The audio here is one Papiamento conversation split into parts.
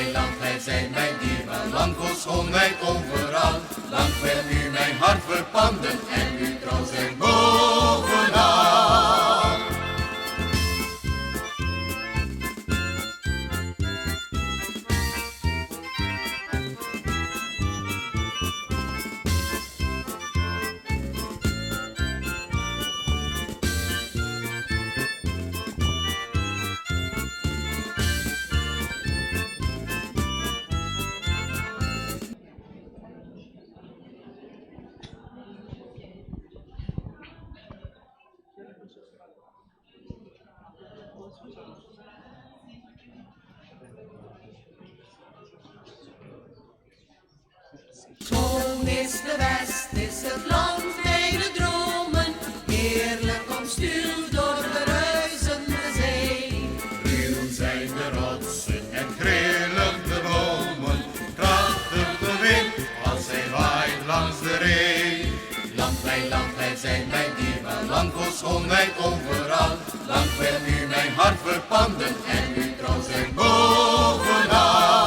mijn land, gij zijt mij dierbaar, land vol schoonheid overal. Land wil u mijn hart verpanden en uw trouw zijn bovenal. Schoon is de West, is het land mijner dromen, heerlijk omstuwd door de ruisende zee. Ruw zijn de rotsen en grillig de bomen, krachtig de wind als hij waait langs de ree. Land, mijn land, gij zijt mijn dierbaar, land vol schoonheid overal. Land wil u mijn hart verpanden en uw trouw zijn bovenal.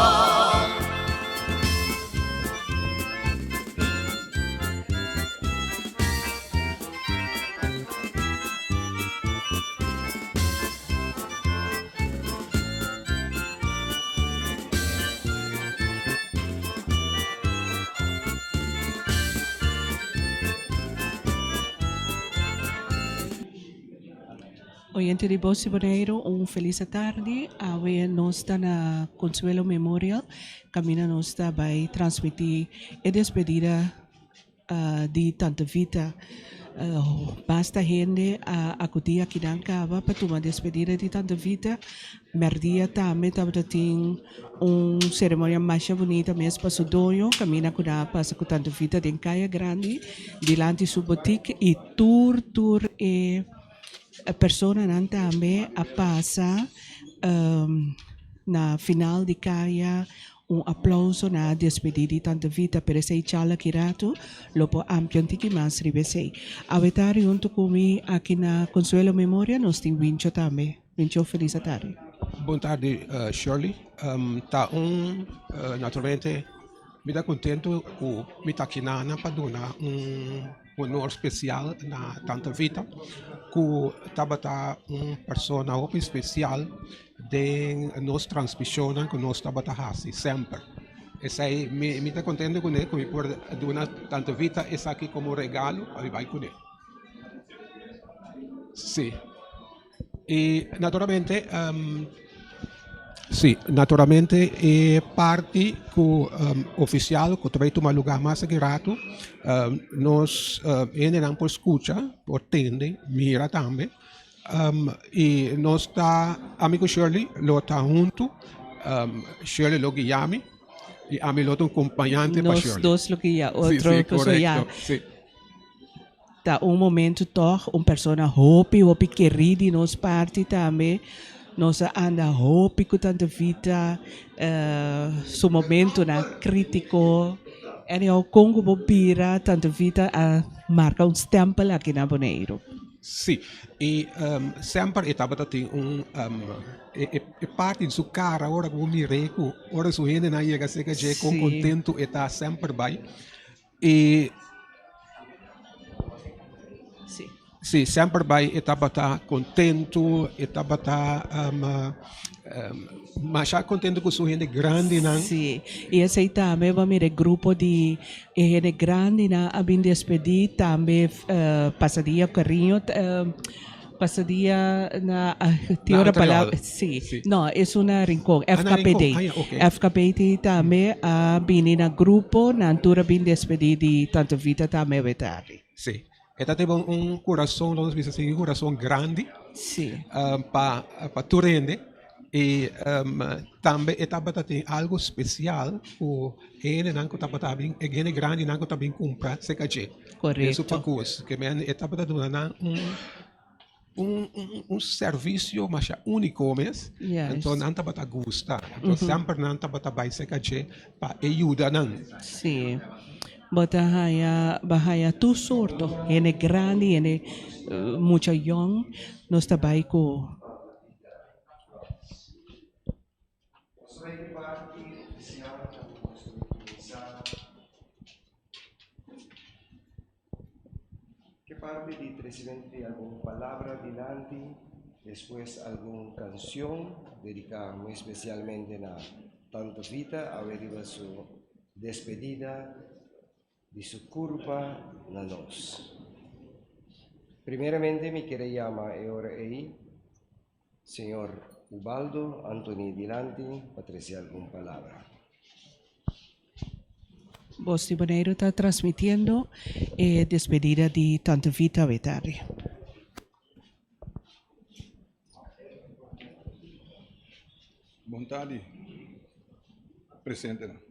Oyente di Bos di Boneiru, un felis atardi. Awe nos ta na Consuelo Memorial, kaminda nos ta bai transmití e despedida di Tante Vita. Basta hende a akudí akinan kaba pa tuma despedida di Tante Vita. Mèrdia tambe tabata tin un seremonia masha bunita mes pa su doño, kaminda ku nan a pasa ku Tante Vita den Kaya Grandi dilanti su botik i tur tur e personanan tambe a pasa na final di kaya Un aplauso na a despedí di Tante Vita, pero esei charla ki ratu lo por amplia un tiki mas riba esei. Awe tardi huntu ku mi aki na Consuelo Memoria nos tin Wincho tambe. Wincho felis atardi. Bon tardi Shirley. Ta un naturalmente mi ta contento cu mi ta aki nan pa duna un honor special na Tante Vita cu tabata un persona hopi special Den nos transmisionnan ku nos tabata hasi semper. Esei mi mi ta kontento kuné ku mi por duna Tante Vita esaki komo regalo pa mi bai kuné. Sí. I naturalmente sí, naturalmente e parti ku ofisial ku ta bai tuma lugá mas aki ratu nos hendenan por skucha, por tende, mira tambe. I nos ta, ami ku Shirley lo ta huntu, Shirley lo guia mi i ami lo ta un kompañante pa Shirley. Nos dos lo guia otro, Sí, sí, pasobra ya korekto, sí. Ta un momento tòg, un persona hopi, hopi kerí di nos parti tambe. Nos a anda hopi ku Tante Vita, su momentonan krítiko. Anyhow, kon ku bo bira, Tante Vita a marka un stèmpel aki na Boneiru. Sí, i semper e tabata tin un e parti di su kara ora ku bo mir'é ku ora su hendenan yega serka dje kon kontentu e ta semper bai. I sí semper bai e tabata kontentu, e tabata Masha contento cu su hende grandinan. Sí, y esey tambe bo a mira e grupo di e hende grandinan a bin despedi tambe Pasadia Cariño Pasadia na tin ora palabra sí no es una Rincon FKPD FKPD tambe a bini na grupo nan tur a bin despedi di Tante Vita tambe awe tardi. Sí. E ta teba un kurason, nos bisa así, un kurason grandi pa pa tur hende i tambe e tabata tin algu spesial ku hendenan ku tabata bin, e hende grandinan ku ta bin kumpra serka dje. Den su pakus. Ke men e tabata duna nan un un un servisio masha úniko mes. Anto nan tabata gusta. Anto semper nan tabata bai serka dje pa e yuda nan. Sí. Bo ta haya bo haya tur sorto, hende grandi, hende mucha yòn, nos ta bai ku. Parti di tresimentu di algun palabra dilanti, despues algun kanshon dediká muy spesialmente na Tante Vita awe riba su despedida di su kurpa na nos. Primeramente mi kere yama e ora ei Señor Ubaldo Anthony dilanti pa trese algun palabra. Bos di Boneiru ta transmitiendo e despedida di Tante Vita awe tardi. Bon tardi presentenan.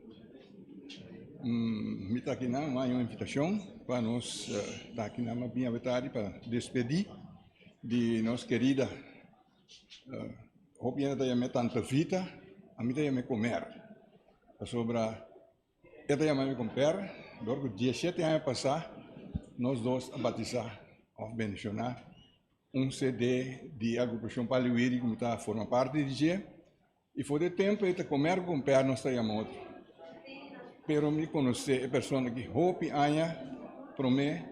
Mi ta akinan, mi a haña un invitashon pa nos ta akinan mas bien awe tardi pa despedí di nos kerida hopi hende ta yam'é Tante Vita, ami ta yam'é Comer, pasobra e ta yama mi Comper dor ku dieshete aña pasá nos dos a batisá òf bendishoná un CD di Agrupashon Paliwiri ku mi ta forma parti di dje. I for di e tempu ei ta komer ku komper nos ta yama otro. Pero mi konosé e persona aki hopi aña promé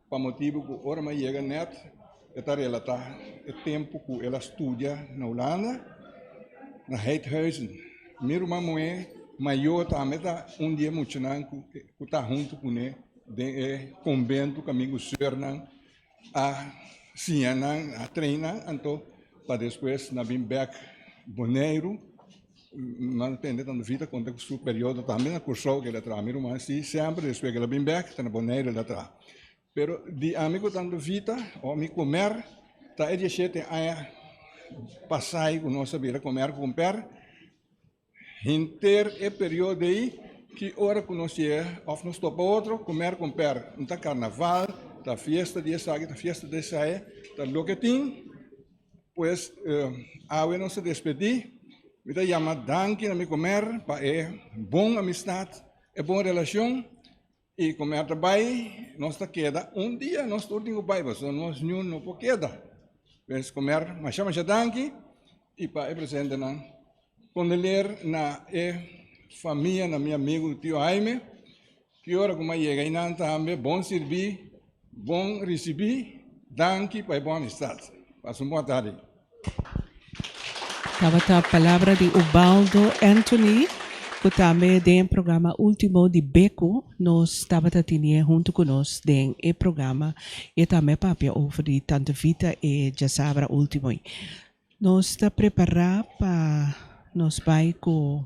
pa motibu ku ora mi a yega nèt e ta relatá e tempu ku el a studia na Hulanda na Heythuysen. Mi ruman muhé mayó tambe ta un di e muchanan ku ta huntu kuné den e konbento kaminda ku sùrnan a siña nan, a train nan, anto pa despues nan bin bek Boneiru, nan tende tanto Vita konta ku su periodo tambe na Kòrsou ku el a traha, mi ruman si semper despues ku el a bin bek ta na Boneiru el a traha. Pero di ami ku tanto Vita o mi komer ta e dieshete aña pasai ku nos a bira komer ku komper. Henter e periodo ei, ki ora ku nos yega òf nos topa otro, kumer komper. No ta karnaval, ta fiesta di esaki, ta fiesta di esaya, ta loke tin. Pues awe nos ta despedí. Mi ta yama danki na mi kumer pa e bon amistat, e bon relashon. I kumer ta bai, nos ta keda un dia, nos tur tin ku bai, pasobra nos niun no por keda. Pues kumer masha masha danki i pa e presentenan. Kondoleer na e famia, na mi amigu tio Jaime, ki ora ku mi a yega einan tambe bon sirbí, bon risibí, danki pa e bon amistat. Pasa un bon tardi. Tabata palabra di Ubaldo Anthony ku tambe den e programa ultimo di Beku nos tabata tinié huntu ku nos den e programa i e tambe a papia over di Tante Vita e djasabra ultimo ei. Nos ta prepará pa nos bai ku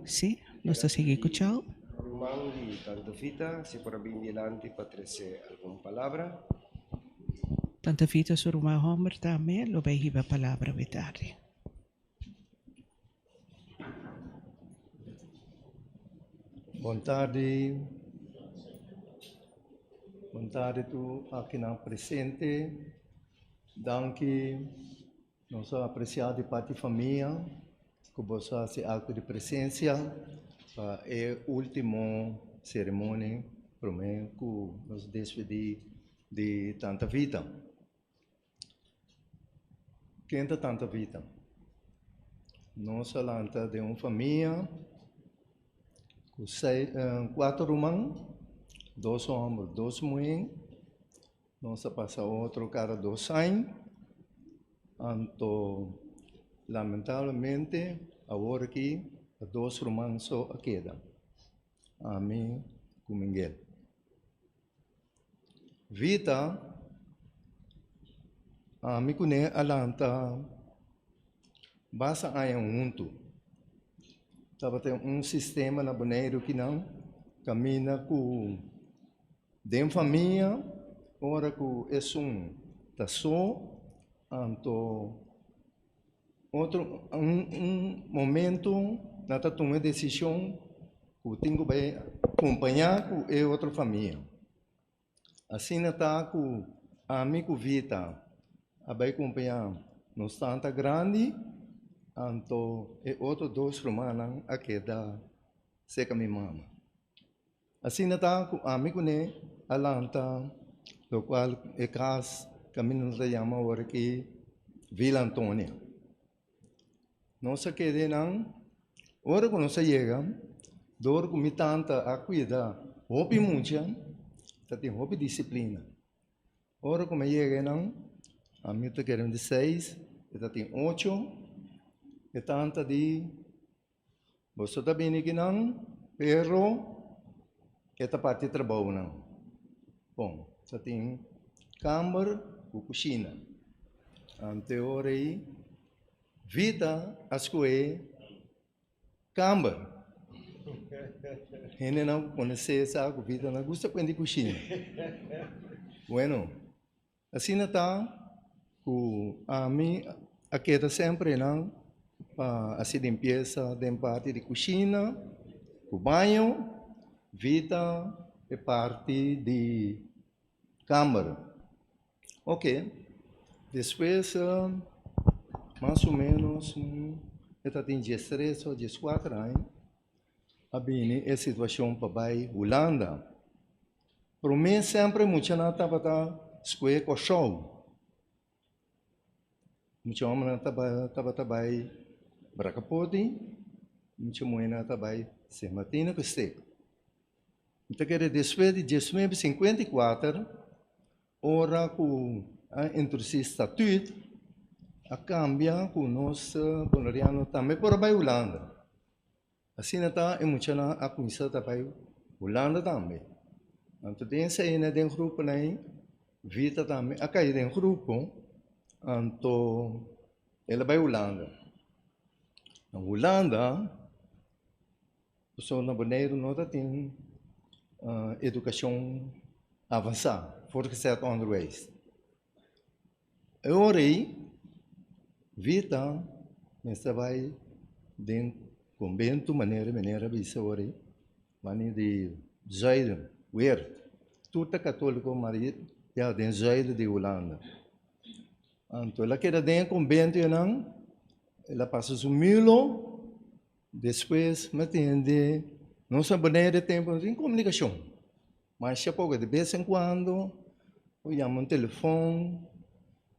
si nos ta sigui ku Chal. Ruman di Tante Vita si por a bin dilanti pa trese algun palabra. Tante Vita su ruman homber tambe lo bay hiba palabra awe tardi. Bon tardi. Bon tardi tur akinan presente. Danki. Nos a aprecia di parti famia cu boso a haci acto di presencia pa e ultimo ceremonia prome cu nos despedi di Tanta Vita. Ken ta Tanta Vita? Nos a lanta den un famia cu seis, cuatro ruman, dos homber, dos muher. Nos a pasa otro cada dos aña, anto lamentablemente awor aki ta dos ruman so a keda, ami cu Miguel. Vita, ami cune a lanta basta aña hunto, tabatin un sistema na Boneiru kinan caminda cu. Den famia, ora ku esun ta so, anto otro un un momento nan ta tuma e desishon ku tin ku bai kompañá ku e otro famia. Asina ta ku ami ku Vita a bai kompañá nos tanta grandi, anto e otro dos rumannan a keda serka mi mama. Asina ta ku ami kuné a lanta lokual e kas kaminda nos ta yama awor aki Villa Antonia. Nos a keda einan, ora ku nos a yega dor ku mi tanta a kuida. hopi mucha, ta tin hopi disiplina. Ora ku mi yega einan, ami ta kere di seis, e ta tin ocho, e tanta di boso ta bini akinan, pero e ta parti trabounan. Bon, ta tin kamber ku kushina. Ante ora ei Vita a skohe Kamber. Hendenan ku konosé sa ku Vita no gusta prende kushina. Bueno, asina ta ku ami a keda semper einan pa hasi limpiesa den parti di kushina ku baño, Vita e parti di kamber. Ok, despues mas o menos e ta tin diestres o dieskuater aña a bini e situashon pa bai Hulanda. Promé semper e muchanan tabata skohe Kòrsou. Mucha hòmbernan tabata bai Brakapoti, mucha muhénan ta bai Sint Martina ku Stek. Mi ta kere despues di diesnuebe sinkuenta i kuater, ora ku a introdusí statuut, a kambia ku nos boneriano tambe por a bai Hulanda. Asina ta e muchanan a kuminsá ta bai Hulanda tambe. Anto den esei den gruponan ei, Vita tambe a kai den grupo, anto el a bai Hulanda. Na Hulanda. Pasobra na Boneiru no ta tin edukashon avansá, voortgezet onderwijs. E ora ei Vita mester bai den konbento manera meneer a bisa ora ei, mani di Zuiden, Weert. Tur ta katoliko mar ya den zuiden di Hulanda. Anto el a keda den e konbento einan, el a pasa su milo. Despues mi a tende nos na Bonaire tempo no tin komunikashon, masha poko de bes en kuando bo yama un telefon,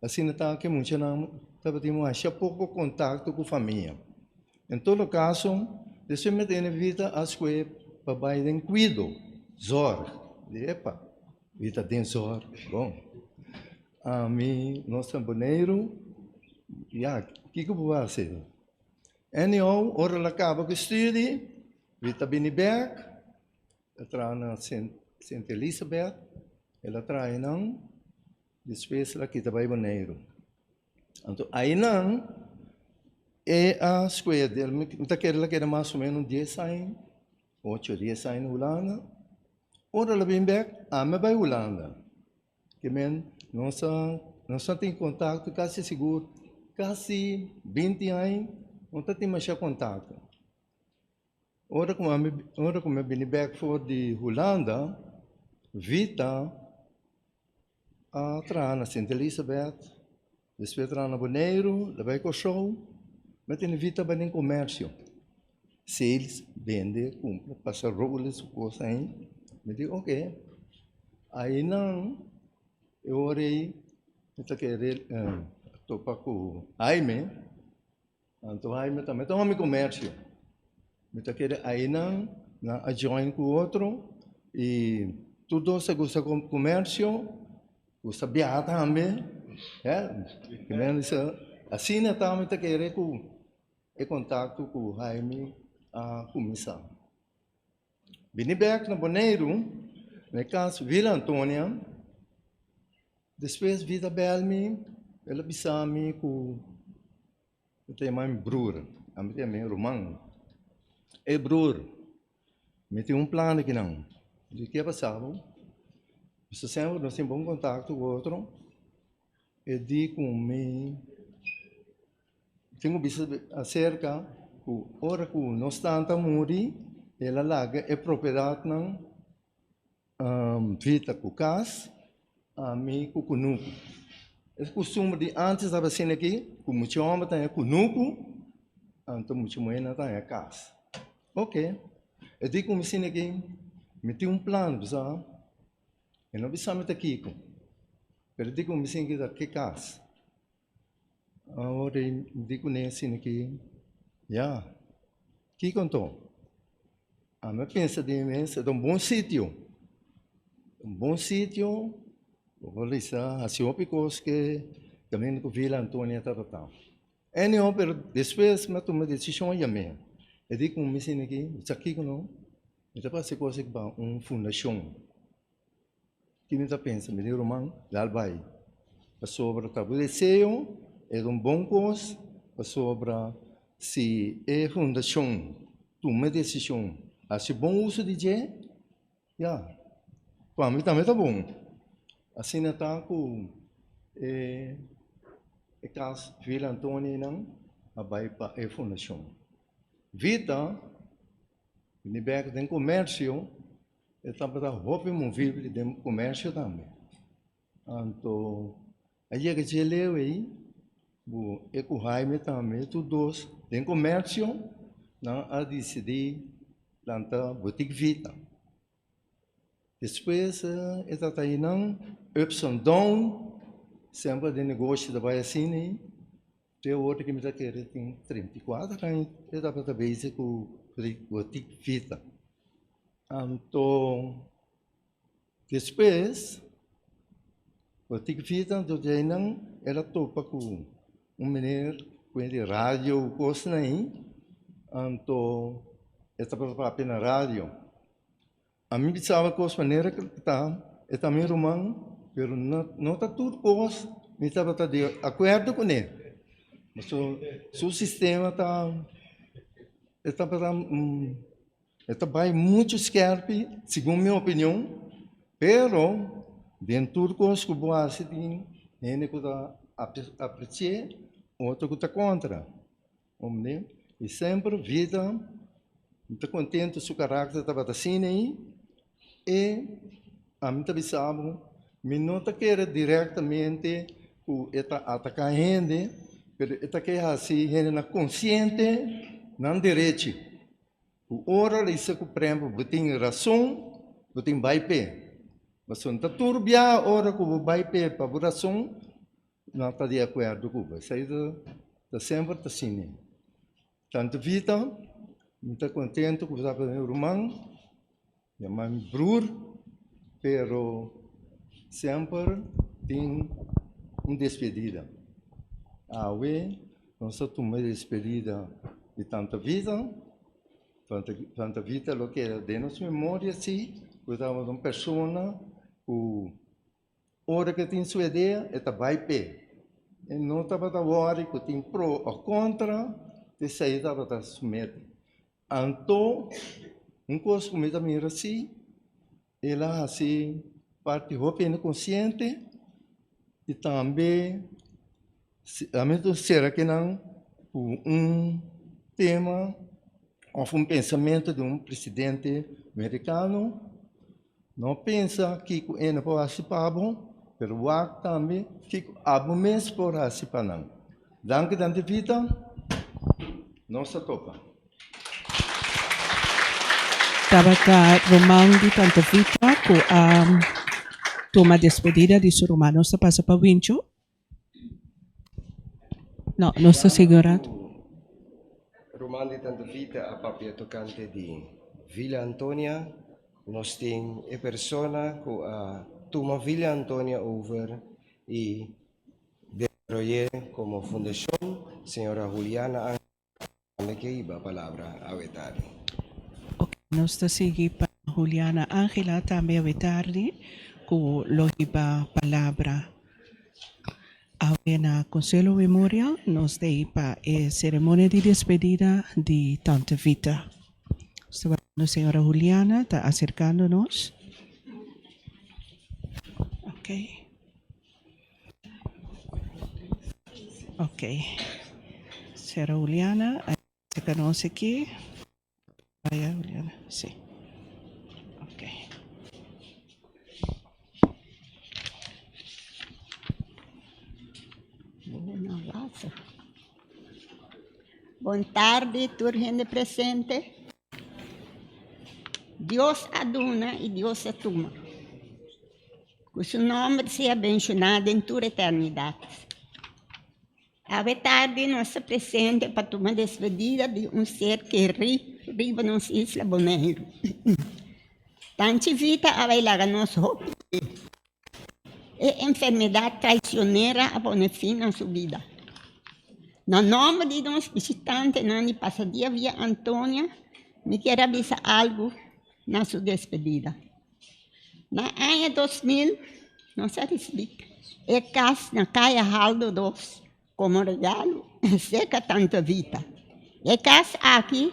asina ta ke muchanan tabatin masha poko kontakto ku famia. En todo kaso despues mi a tene Vita a skohe pa bai den kuido, zorg, di epa Vita den zorg, bon ami nos na Boneiru ya kiko bo hasi? Anyhow, ora el a kaba ku studi, mi ta bini bèk, el a traha na Sint Elisabeth, el a traha einan, despues el a kita bai Boneiru. Anto einan e a skohe, mi ta kere el a keda mas o menos dies aña, ocho, dies aña na Hulanda. Ora el a bini bèk, ami a bai Hulanda. Ke men nos a nos a tin kontakto kasi sigur kasi binti aña no ta tin masha kontakto. Ora ku ami ora ku mi a bini bèk for di Hulanda, Vita a traha na Sint Elisabeth, despues a traha na Boneiru, el a bai Kòrsou, mi a tene Vita bai den komersio, sales, bende, kumpra, pasa roles, kos ahi. Mi di oke. Ainan e ora ei mi ta kere topa ku Haime, anto Haime tambe ta homi komersio. Mi ta kere ainan nan a join ku otro i tur dos a gusta komersio, gusta biaha tambe, asina ta mi ta kere ku e kontakto ku Haime a kuminsá. Bini bek na Boneiru, na e kas Villa Antonia. Despues Vida bel mi, el a bisa mi ku e ta yama mi broer, ami ta yama mi ruman. Ey broer, mi tin un plan akinan. Mi di ke a pasa bo? Pasobra semper nos tin bon kontakto ku otro. E di ku mi. Tin ku bisa aserka ku ora ku nos tanta muri el a laga e propiedatnan Vita ku kas, ami ku kunuku. E kustumber di antes tabata asina aki ku mucha hòmber ta haña kunuku anto mucha muhé ta haña kas. Oke, e di ku mi asina aki mi tin un plan bisa e no bisa mi ta kiko pero e di ku mi asina aki ta ke kas. Awor e di kuné asina ki, Ya, kiko anto? Ami a pensa den mi mes, e ta un bon sitio, un bon sitio, bo por lisa hasi hopi kos ke kaminda ku Villa Antonia tabata. Anyhow, pero despues mi a tuma desishon a yam'é. E di ku mi sinti aki, mi sa kiko no, mi ta pasa e kos aki pa un fundashon. Ki mi ta pensa? Mi di, Ruman, dal bai, pasobra ta bo deseo, e ta un bon kos, pasobra si e fundashon tuma e desishon hasi bon uso di dje, ya, pa mi tambe ta bon. Asina ta ku e e kas Villa Antonia nan a bai pa e fundashon. Vita bini bèk den komersio. E tabata hopi movible den komersio tambe. Anto a yega dje leu ei, bu e ku Haime tambe tur dos den komersio nan a disidí planta Boutique Vita. Despues e tata einan ups and down, semper den negoshi ta bai asina ei. Te awor ki mi ta kere tin 34 aña e tabata bezig ku Boutique Vita. Anto despues Boutique Vita anto di einan el a topa ku un meneer ku e di radio kosnan ei, anto e tabata papia na radio. Ami bisaba kos manera ku ta, e ta mi ruman, pero no no ta tur kos mi tabata di akuerdo kuné. Pasobra su sistema ta, e tabata e ta bai muchu skèrpi segun mi opinion, pero den tur kos ku bo hasi tin hende ku ta apresi'é, otro ku ta kontra. Omne, i semper vida mi ta contento su karakter tabata asina ei e ami ta bisa bo mi no ta kere directamente ku e ta ataka hende pero e ta ke hasi hendenan konsiente nan derechi ku ora lisa ku por ehempel bo tin rason bo tin bai p'e pasobra no ta tur bia ora ku bo bai p'e pa bo rason. Nan ta di akuerdo ku bo. Esei ta semper ta asina. Tante Vita, mi ta kontentu ku bo tabata mi ruman, yama mi brur, pero semper tin un despedida. Awe nos ta tuma e despedida di Tante Vita. Tante Vita lo keda den nos memoria si, ku tabata un persona ku. Ora ku e tin su idea, e ta bai p'e. E no tabata wòri ku tin pro òf kontra, esei tabata su meta. Anto, un kos ku mi ta mira si, el a hasi parti hopi hende konsiente i tambe ami ta sera kinan ku un tema òf un pensamentu di un presidente merikano. No pensa kiko ene por hasi pa bo, pero wak tambe kiko abo mes por hasi pa nan. Danki Tante Vita, nos ta topa. Tabata ruman di Tante Vita ku a tuma despedida di su ruman. Nos ta pasa pa Wincho. No, nos ta sigui un rato. Ruman di Tante Vita a papia tokante di Villa Antonia. Nos tin e persona ku a tuma Villa Antonia over i desaroy'é komo fundashon, señora Juliana Angela tambe ke hiba palabra awe tardi. Ok, nos ta sigui pa Juliana Angela tambe awe tardi ku lo hiba palabra awe na Consuelo Memorial. Nos ta ei pa e seremonia di despedida di Tante Vita. Nos señora Juliana ta acercando nos. Ok. Ok. Señora Juliana, acerca nos aquí. Vaya, Juliana. Sí. Ok. Bon tardi tur hende presente. Dios a duna i Dios a tuma. Ku su nòmber sea benshoná den tur eternidat. Awe tardi nos ta presente pa tuma despedida di un ser kerí riba nos isla Boneiru. Tanchi Vita a bai laga nos hopi be. E enfermedat traisionera a pone fin na su bida. Na nòmber di nos bishitantenan di Pasadia Via Antonia mi kier a bisa algu na su despedida. Na aña 2000 nos a risibí e kas na Kaya Haldo dos komo regalo serka Tante Vita. E kas aki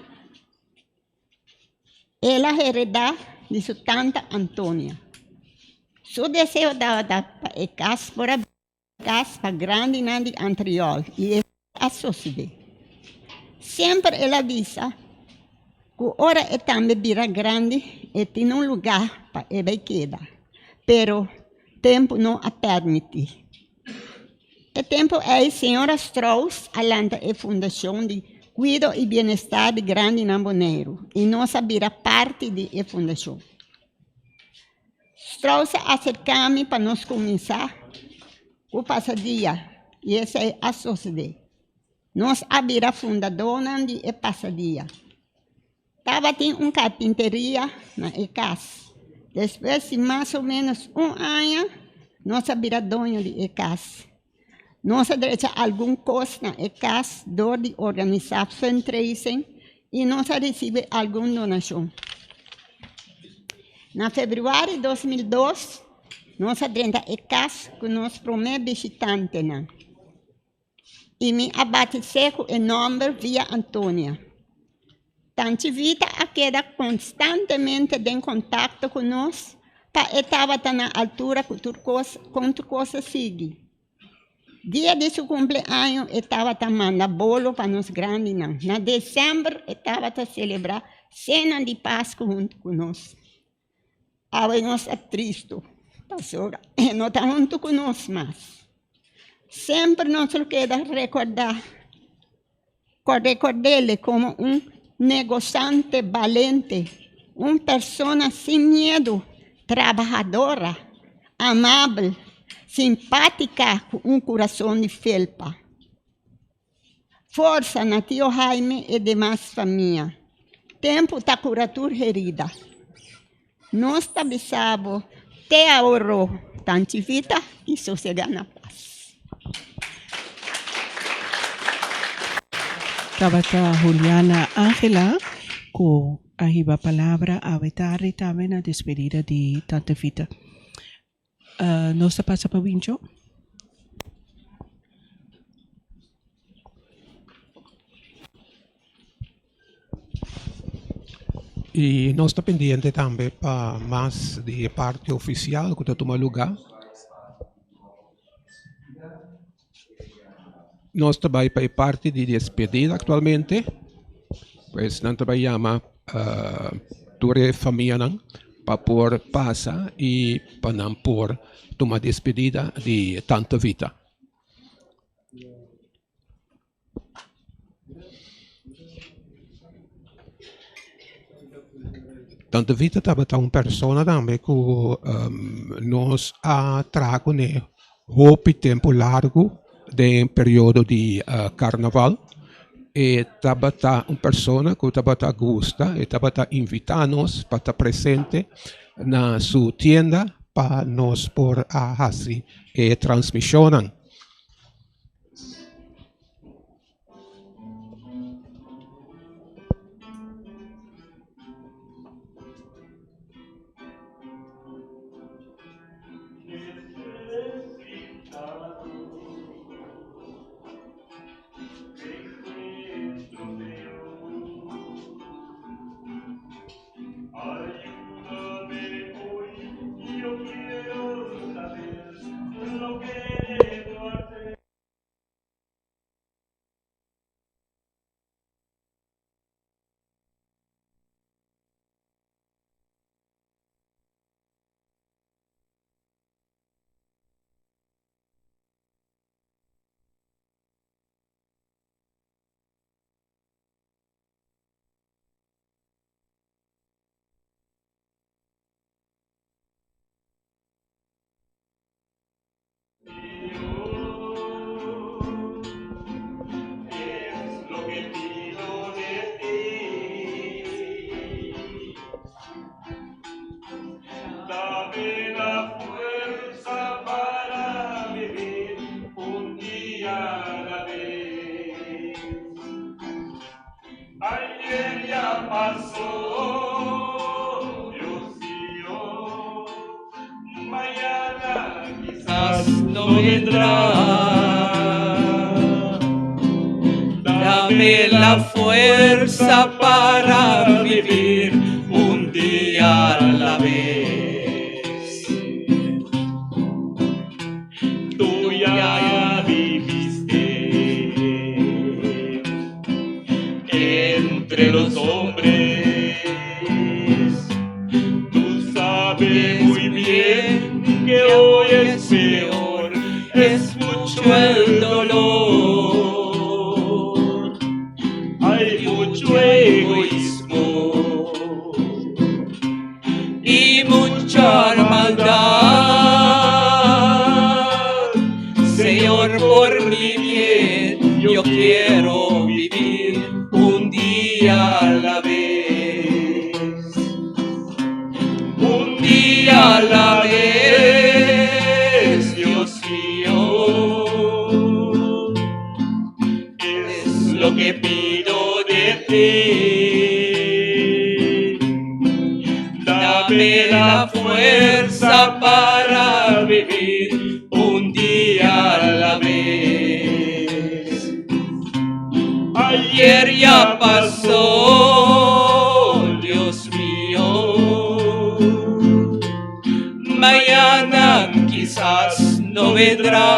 el a heredá di su tanta Antonia. Su deseo tabata pa e kas por a Kas pa grandinan di Antriol i esei a sosodé. Semper el a bisa ku ora e tambe bira grandi e tin un lugá pa e bai keda, pero tempu no a pèrmití. E tempu ei señora Strauss a lanta e Fundashon di Kuido i Bienestar di Grandinan Boneiru i nos a bira parti di e fundashon. Strauss a aserká mi pa nos kuminsá ku pasadia i esei a sosodé. Nos a bira fundadónan di e pasadia. Tabatin un karpinteria na e kas. Despues di mas o ménos un aña nos a bira doño di e kas. Nos a drecha algun kos na e kas dor di organisá fundraising i nos a risibí algun donashon. Na febrüari 2002 nos a drenta e kas ku nos promé bishitantenan i mi a batis'é ku e nòmber Via Antonia. Tanchi Vita a keda konstantemente den kontakto ku nos pa e tabata na altura ku tur kos kon tur kos a sigui. Dia di su kumpleaño e tabata manda bolo pa nos grandinan. Na desèmber e tabata selebrá sena di Pasku huntu ku nos. Awe nos ta tristu pasobra e no ta huntu ku nos mas. Semper nos lo keda rekordá rekord'é komo un negosante balente, un persona sin miedu, trabahadora, amabel, simpátika ku un kurason di felpa. Forsa na tio Jaime e demas famia. Tempu ta kura tur herida. Nos ta bisa bo te aworó tanchi Vita i sosegá na pas. Tabata Juliana Angela ku a hiba palabra awe tardi tambe na despedida di Tante Vita. Nos ta pasa pa Wincho. I nos ta pendiente tambe pa mas di e parti ofisial ku ta tuma lugá. Nos ta bai pa e parti di despedida aktualmente, pues nan ta bai yama tur e famianan pa por pasa i pa nan por tuma despedida di Tante Vita. Tante Vita tabata un persona tambe ku nos a traha kuné hopi tempu largu den periodo di karnaval. E tabata un persona ku tabata gusta, e tabata invitá nos pa ta presente na su tienda pa nos por a hasi e transmishonnan. día a la vez. Ayer ya pasó, Dios mío, mañana quizás no vendrá. Dame la fuerza para vivir un día a la vez. Tú ya viviste entre los hombres. Tú sabes muy bien que hoy es peor, es mucho el dolor. Hay mucho egoísmo y mucha maldad. Señor, por mi bien, yo quiero vivir un día a la vez. Un día a la vez, Dios mío, es lo que pido de ti. Dame la fuerza para vivir un día a la vez. Ayer ya pasó, Dios mío. Mañana quizás no vendrá.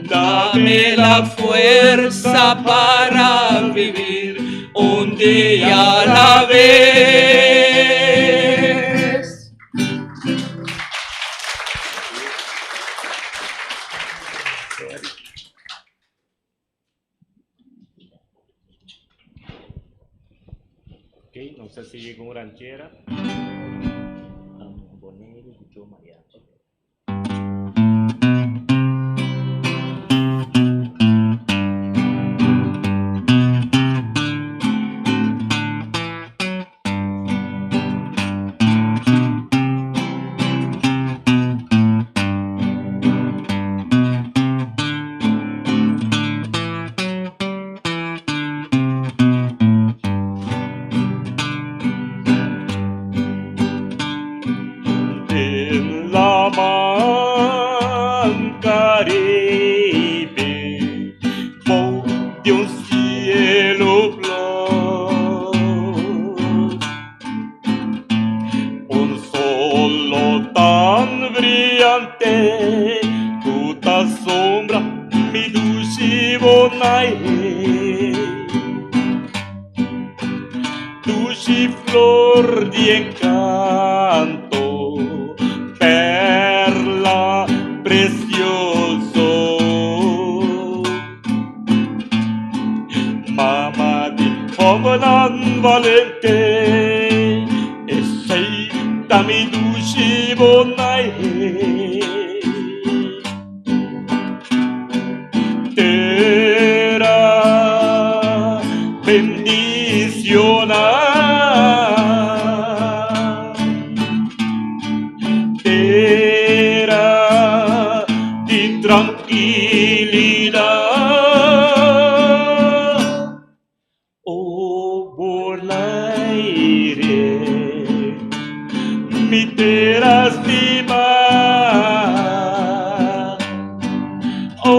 Dame la fuerza para vivir un día a la vez. Ok, nos ta sigui ku un ranchera. Boneiru ku Cho Mariachi. Den laman Karibe, bou di un sielu blou. Un solo tan briante, ku ta sombra mi dushi Bonaire. Dushi flor di enkanto, perla presioso. Mama di hòmbernan balente, esei ta mi dushi Bonaire. Tera bendishoná. Tera di trankilidat. O Bonaire, mi tera stimá. O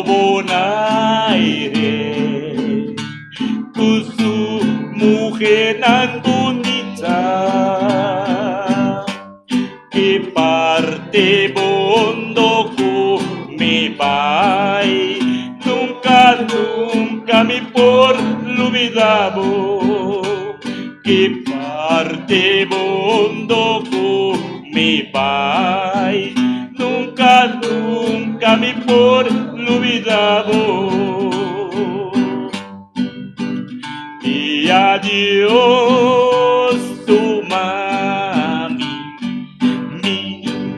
Bonaire, ku su muhénan bunita. Ki parti mundu ku mi bai, nunka, nunka mi por lubidá bo. Ki parti mundu ku mi bai, nunka, nunka mi por lubidá bo. Dia Dios tuma mi, mi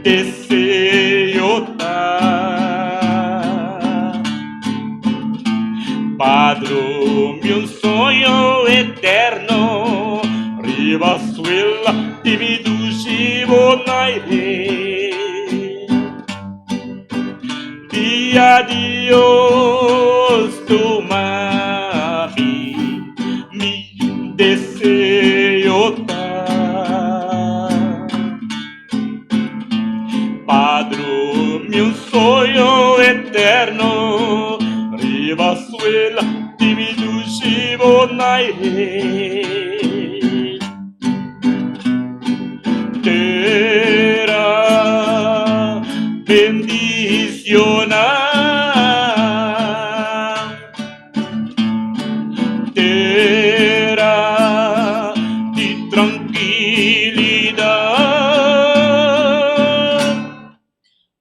deseo ta. Pa drumi un soño eterno, riba suela di mi dushi Bonaire. Dia Dios tuma mi, mi deseo ta pa drumi un soño eterno riba suela di mi dushi Bonaire. Tera bendicioná. Tera di trankilidat.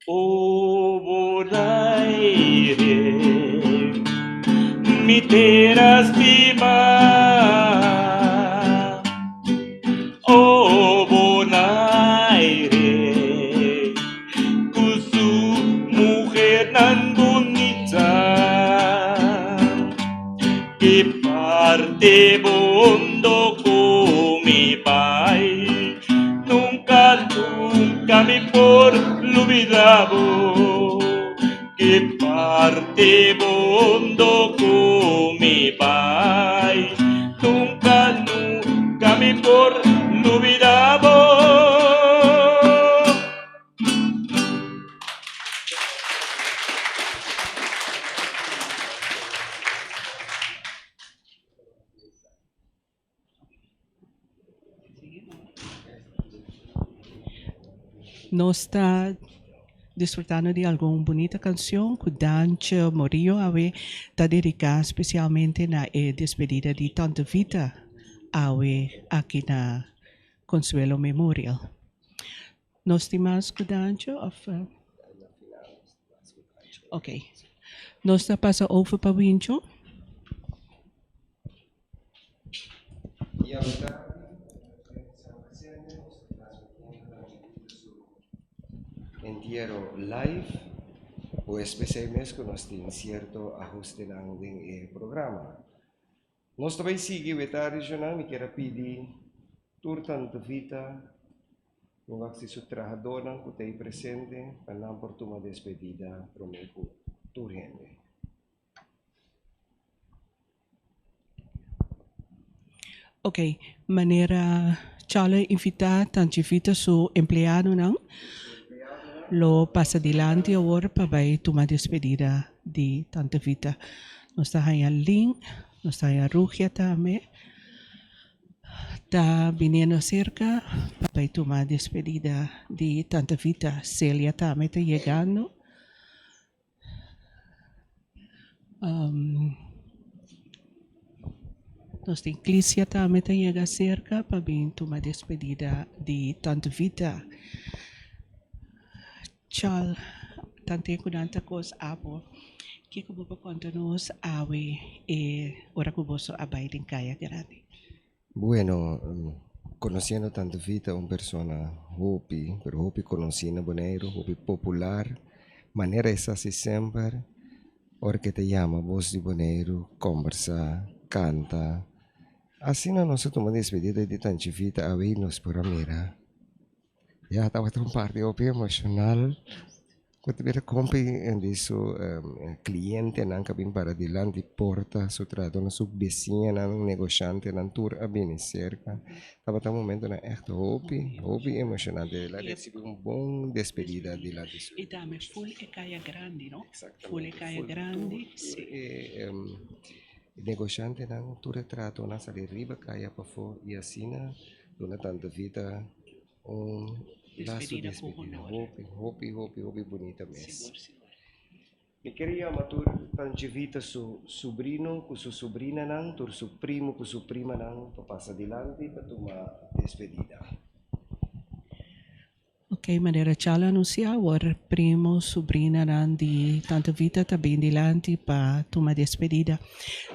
O Bonaire, mi tera stimá. O Bonaire, ku su muhernan bunita, Ki parti mundo ku mi bai, nunka, nunka mi por lubida bo. Ki parti mundo ku mi bai, nunka, nunka mi por lubida bo. Nos ta disfrutando di algun bunita cancion cu Dantje Morillo awe ta dedica specialmente na e despedida di Tante Vita awe aki na Consuelo Memorial. Nos tin mas ku Dancho of? Ok. Nos ta pasa over pa Wincho. Entiero live o especial mes ku nos tin cierto ahustenan den e programa. Nos ta bai sigui weta regional, mi kier a pidi tur Tante Vita, mi wak si su trahadornan ku ta ei presente pa nan por tuma despedida promé ku tur hende. Ok, manera Charlie a invitá Tante Vita su empleadonan lo pasa dilanti awor pa bai tuma despedida di Tante Vita. Nos ta haña Lin, nos ta haña Rugia tambe ta biniendo aserka pa bai tuma despedida di Tante Vita. Celia tambe ta yegando. Nos tin Clicia tambe ta yega aserka pa bin tuma despedida di Tante Vita. Chal, tante ku nan ta kos abo, kiko bo por konta nos awe e ora ku boso a bai den Kaya Grandi? Bueno, konosiendo Tante Vita un persona hopi, pero hopi konosí na Boneiru, hopi popular, manera e sa hasi semper, ora ke ta yama bos di Boneiru, kombersá, kanta. Asina nos a tuma despedida di Tante Vita awe i nos por a mira. Ya tabata un parti hopi emocional cu ta bira compi di su clientenan cu a bin para dilanti porta su trahadornan su beciñanan negociantenan tur a bini cerca tabata un momentonan echt hopi hopi emocionante el a ricibi un bon despedida dilanti su Y tambe full e caya grandi no full e caya grandi si. E negociantenan tur e trahadornan a sali riba caya pafo y asina duna Tante Vita un lazo despedida hopi hopi hopi hopi bunita mes. Mi ker yama tur Tante Vita su subrino ku su subrinanan, tur su primo ku su primanan pa pasa dilanti pa tuma despedida. Ok, manera Chal a anuncia awor primo, subrinanan di Tante Vita ta bin dilanti pa tuma despedida.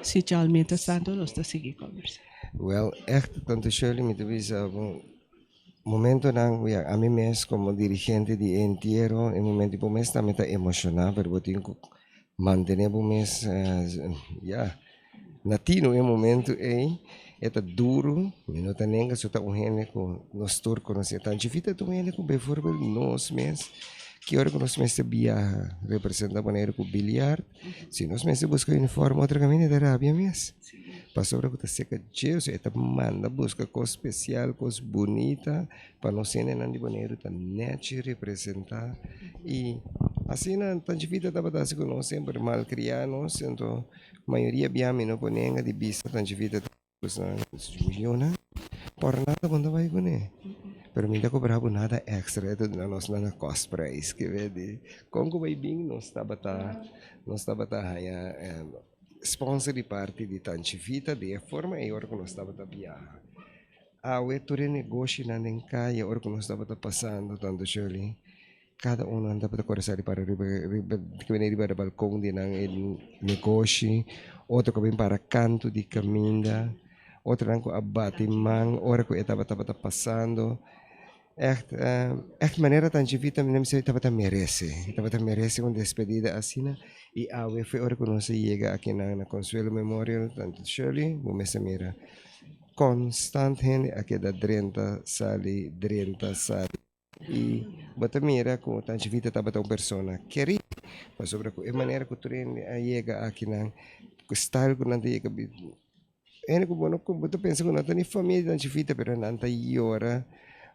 Si Chal mientras tanto nos ta sigui conversa. Wel, echt Tante Shirley mi ta bisa bo momentonan ku ya ami mes komo dirigente di e entiero e momento bo mes tambe ta emoshoná pero bo tin ku mantené bo mes ya Na tino e momento ei e ta duru, mi no ta nenga su ta un hende ku nos tur konosé. Tanchi Vita ta un hende ku bijvoorbeeld nos mes Ki ora ku nos mester biaha representa Boneiru ku biliard, si nos mester buska uniform otro kaminda e ta rabia mes. Pasobra ku ta seka dje, e ta manda buska kos spesial, kos bunita pa nos hendenan di Boneiru ta nèchi representá. I asina Tanchi Vita tabata hasi ku nos semper, malkriá nos, anto mayoria bia mi no por nenga di bisa Tanchi Vita ta Millonan por nada bo no ta bai kuné pero mi ta kobra bo nada extra e ta duna nos nan a cost price ke ve di kon ku bai bin nos tabata nos tabata haña sponsor di parti di Tanchi Vita di e forma ei ora ku nos tabata biaha awe tur e negoshinan den kaya ora ku nos tabata pasando tanto Shirley Kada un nan tabata kore sali para riba riba ke bini riba e balkon di nan e negoshi, otro ku a bin para kantu di kaminda, otronan ku a bati man ora ku e tabata tabata pasando. Ègt ègt manera tan chivita mi mester tabata merese, e tabata merese un despedida asina i awe fue ora ku nos a yega aki nan na Consuelo Memorial tantu Shirley bo mester mira konstant hende a keda drenta sali drenta sali. I bo ta mira ku Tanchi Vita tabata un persona kerí, pasobra ku e manera ku tur hende a yega akinan, ku style ku nan ta yega, hende ku bo no bo ta pensa ku no ta ni famia di Tanchi Vita, pero nan ta yora.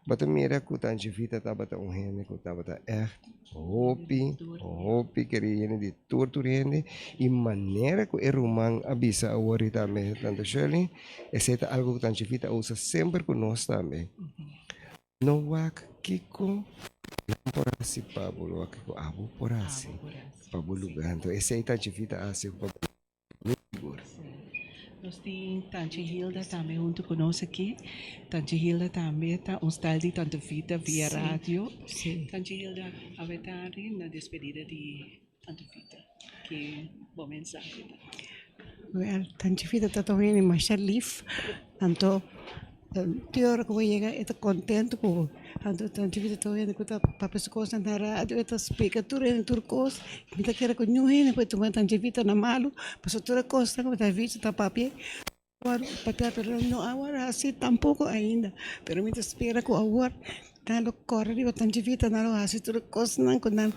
Bo ta mira ku Tanchi Vita tabata un hende ku tabata ègt hopi, hopi kerí, hende di tur tur hende. I manera ku e ruman a bisa awor i tambe Tante Shirley, esei ta algu ku Tanchi Vita a usa semper ku nos tambe. No wak kiko nan por hasi pa bo, lo wak kiko abo por hasi pa bo luga. Anto esei Tanchi Vita a hasi pa bo sigur. Nos tin Tanchi Hilda tambe huntu ku nos aki. Tanchi Hilda tambe ta un style di Tante Vita via radio. Tanchi Hilda, awe tardi na despedida di Tante Vita, ki bo mensahe ta? Wèl, Tante Vita ta un hende masha lif, anto tur ora ku bo yega e ta kontentu ku bo. Anto Tante Vita ta un hende ku ta papia su kosnan na radio, e ta splika tur hende tur kos. Mi ta kere ku niun hende por tuma Tante Vita na malu, pasobra tur e kosnan ku Tante Vita ta papia papia pero no a wòrdu hasi tampoko ainda. Pero mi ta spera ku awor nan lo kòrda riba Tante Vita, nan lo hasi tur e kosnan ku nan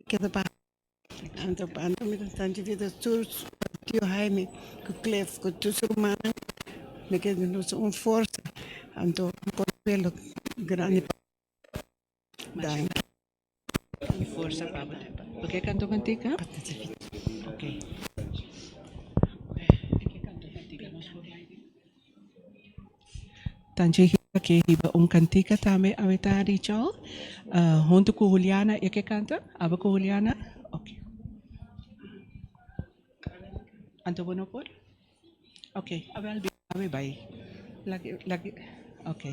keda pa anto anto mi ta tanchi vida tur tio Jaime ku Cliff ku tur su rumannan mi ke nos un forsa anto un consuelo grandi pa danki. Y forsa pa bo tambe. Bo ke kanta un kantika? Ok. Ke kanta un kantika nos por bai den? Tanchi Hilda ke hiba un kantika tambe awe tardi chou. Huntu ku Juliana e ke kanta? Abo ku Juliana? Ok. Anto bo no por? Ok, awel bin awe bai. Laki laki ok.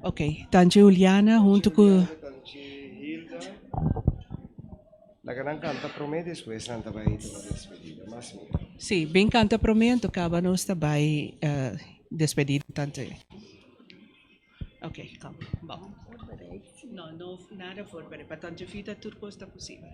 Ok, Tanchi Juliana huntu ku. Tanchi Hilda, laga nan kanta promé despues nan ta bai tuma despedida, mas mihó. Sí, bin kanta promé anto kaba nos ta bai despedí di Tante. Ok, kom, bon. No, no, nada voorbereid, pa Tante Vida tur kos ta posibel.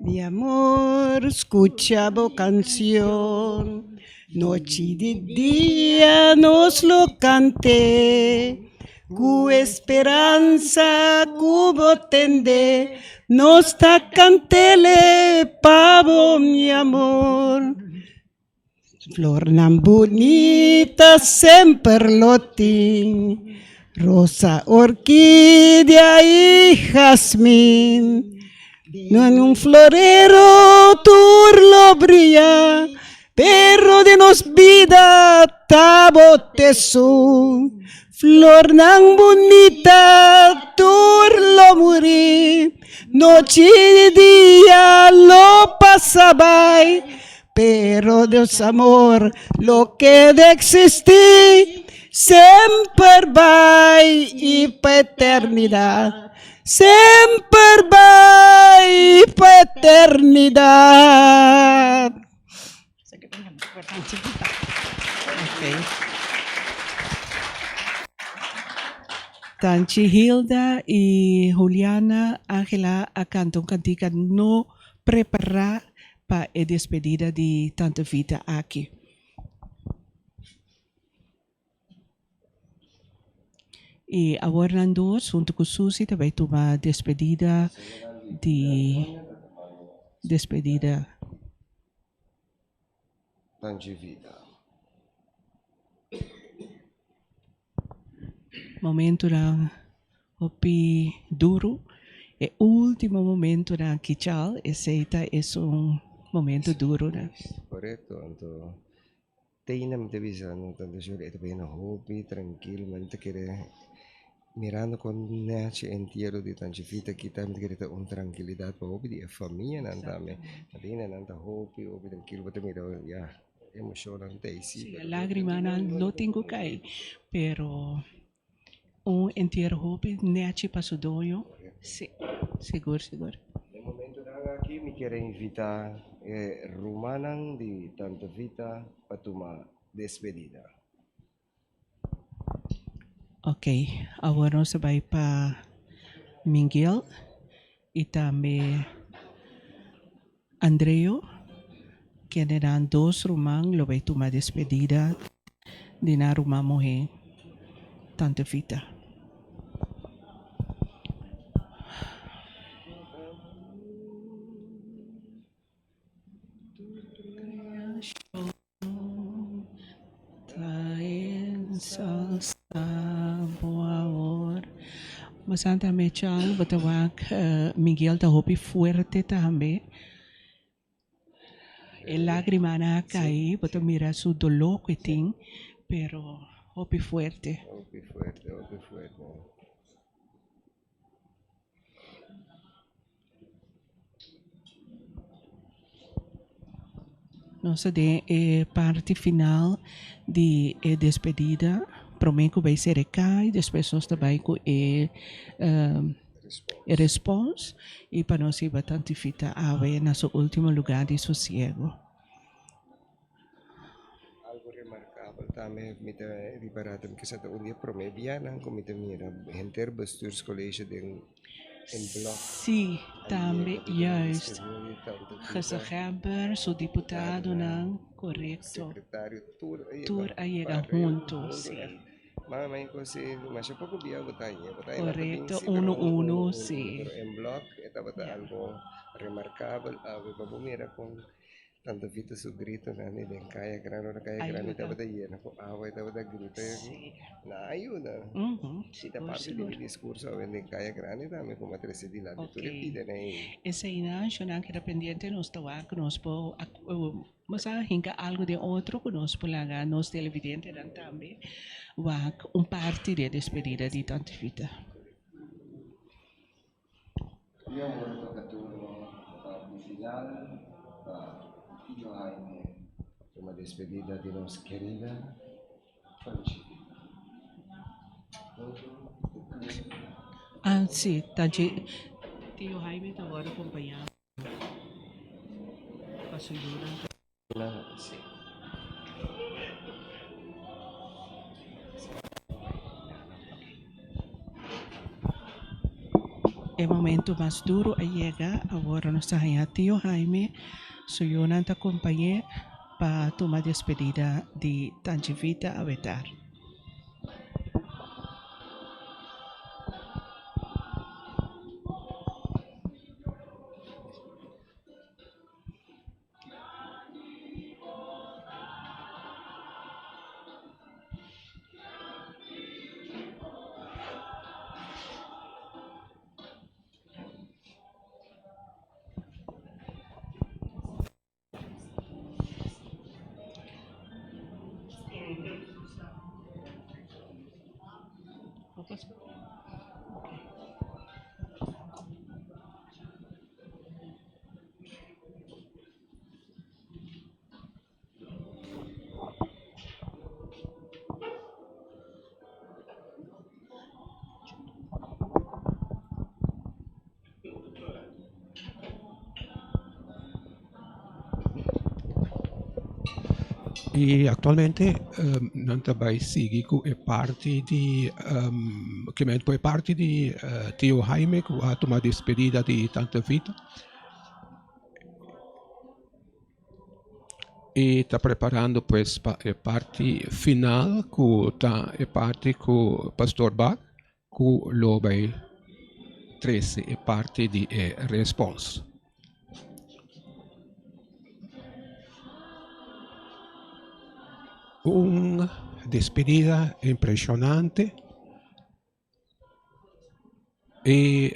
Mi amor, scucha bo cancion, nochi di dia nos lo cant'é, cu esperanza cu bo tende, nos ta cant'ele pa bo mi amor. Flornan bunita semper lo tin, rosa, orkidia i jasmin. Den un florero tur lo bria, pero den nos bida ta bo t'esun. Flornan bunita tur lo muri, nochi di dia lo pasa bai, Pero Dios amor lo keda existi semper bai y pa eternidad semper bai y pa eternidad. Tanchi Hilda y Juliana Angela a canta un cantica no prepara pa e despedida di Tante Vita aki. I awor nan dos huntu ku Susi ta bai tuma despedida di despedida. Tanchi Vida. Momentunan hopi duru. E ultimo momentunan kichal esei ta esun momento duru. Korekto, anto Teina mi ta bisa no tanto shor e ta bayendo hopi trankil ma mi ta kere mirando kon nechi entiero di Tanchi Vita kita mi ta kere ta un trankilidat pa hopi di e famianan tambe pasobra nan ta hopi hopi trankil bo ta mira ya emoshonnan ta ei si. Si e lagrimanan no tin ku kai pero un entiero hopi nechi pa su doño si sigur sigur. Den momentonan aki mi kier a invita e rumannan di Tante Vita pa tuma despedida. Ok, awor nos ta bai pa Miguel y tambe Andreo, kendenan dos ruman lo bai tuma despedida di nan ruman muhé, Tante Vita. Bastante mechal bo ta wak Miguel ta hopi fuerte tambe. E lagrimanan a kai bo ta mira su doló ku e tin pero hopi fuerte. Hopi fuerte, hopi fuerte. Nos ta den e parti final di e despedida. Prome ku bai sere kai, despues nos ta bai ku e e respons i pa nos hiba Tanti Fita awe na su ultimo lugar di sosiego. Algo remarkabel tambe mi ta ripará tambe kisa ta un di e promé bianan ku mi ta mira henter bestuurscollege den en blòk. Sí, tambe, juist. Gezaghebber, su diputadonan, korekto. Sekretario, tur a yega. Tur a yega huntu, sí. Ma mi kosi masha poko bia bo ta haña, bo ta haña Korekto, unu unu, sí. Pero en blòk e tabata algo remarkabel awe pa bo mira kon. Tanta Vita su gritonan di den Kaya Grandi, ora Kaya Grandi tabata yena ku awa e tabata grita nan a yuda. I ta parti di mi diskurso awe den Kaya Grandi tambe ku mi a trese dilanti tur e pidanan ei. Eseinan shonnan keda pendiente nos ta wak ku nos por nos a hinka algu den otro ku nos por laga nos televidentenan tambe wak un parti di e despedida di Tante Vita. I awor a toka turno pa di final pa Tio Jaime tuma despedida di nos kerida Tanchi. Ah si, Tanchi, Tio Jaime ta wòrdu akompañá pa su yunan. E momento mas duro a yega, awor nos ta haña Tio Jaime, su yunan ta kompañ'é pa tuma despedida di Tanchi Vita Awetar. I aktualmente nan ta bai sigui ku e parti di ku e parti di Tio Jaime ku a tuma despedida di Tante Vita. I ta preparando pues pa e parti final ku ta e parti ku Pastor Bak. Ku lo bai trese e parti di e respons. Un despedida impreshonante i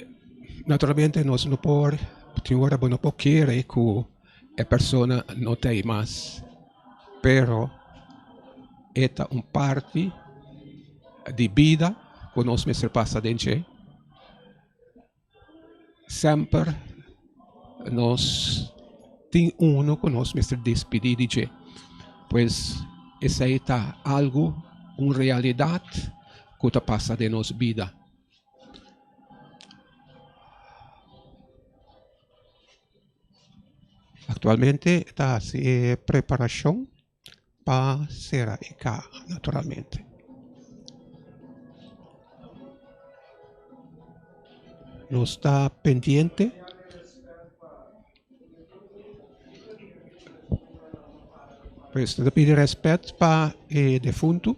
naturalmente nos no por tin ora bo no por kere ku e persona no ta ei mas, pero e ta un parti di bida ku nos mester pasa den dje. Semper nos tin uno ku nos mester despidí di dje. Pues esei ta algu, un realidat ku ta pasa den nos bida. Aktualmente ta hasi e preparashon pa sera e kaha naturalmente. Nos ta pendiente. Pues nos ta pidi rèspèt pa e defuntu.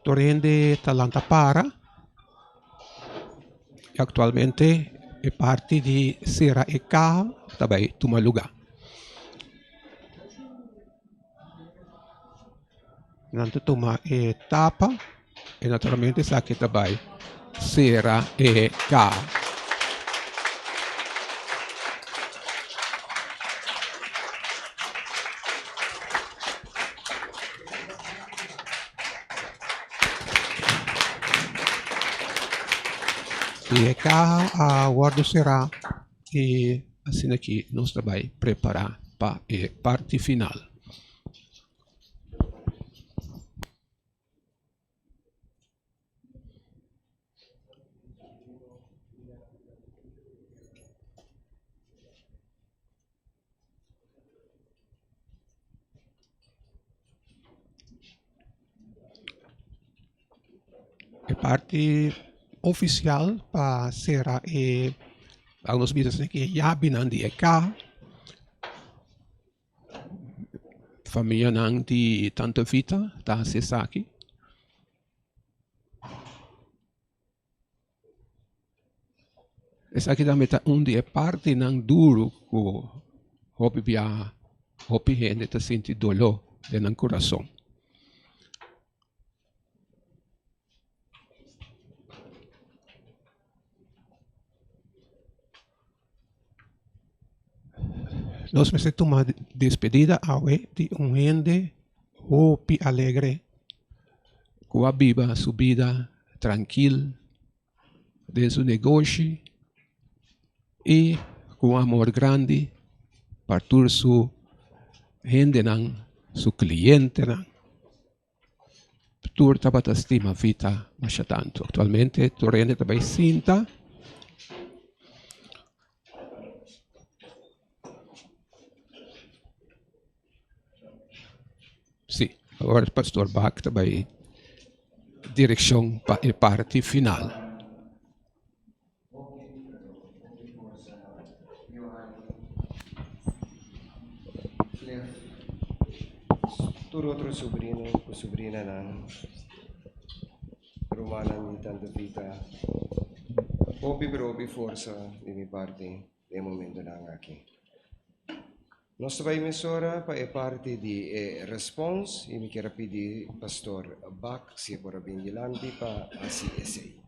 Tur hende ta lanta para y actualmente e parti di cera e caha ta bay tuma luga. Nan ta tuma e tapa y naturalmente esaki ta bay cera e caha. Y e caha a wordo cera y asina aki nos ta bay prepara pa e parti final. E parti ofisial pa sera e laga nos bisa esaki e yabinan di e kaha. Famianan di Tante Vita ta hasi esaki. Esaki tambe ta un di e partinan duru ku hopi biaha hopi hende ta sinti doló den nan kurason. Nos mester tuma despedida awe di un hende hopi alegre ku a biba su bida trankil den su negoshi i ku un amor grandi pa tur su hendenan, su klientenan. Tur tabata stima Vita masha tantu. Aktualmente tur hende ta bai sinta. Sí, awor pastor Bak ta bai direkshon pa e parti final. Cliff, tur otro sobrino ku sobrinanan, rumannan di Tante Vita, hopi pero hopi forsa di mi parti den e momentonan aki. Nos ta bai mesora pa e parti di e respons i mi kier a pidi Pastor Bak si e por a bin dilanti pa hasi esei.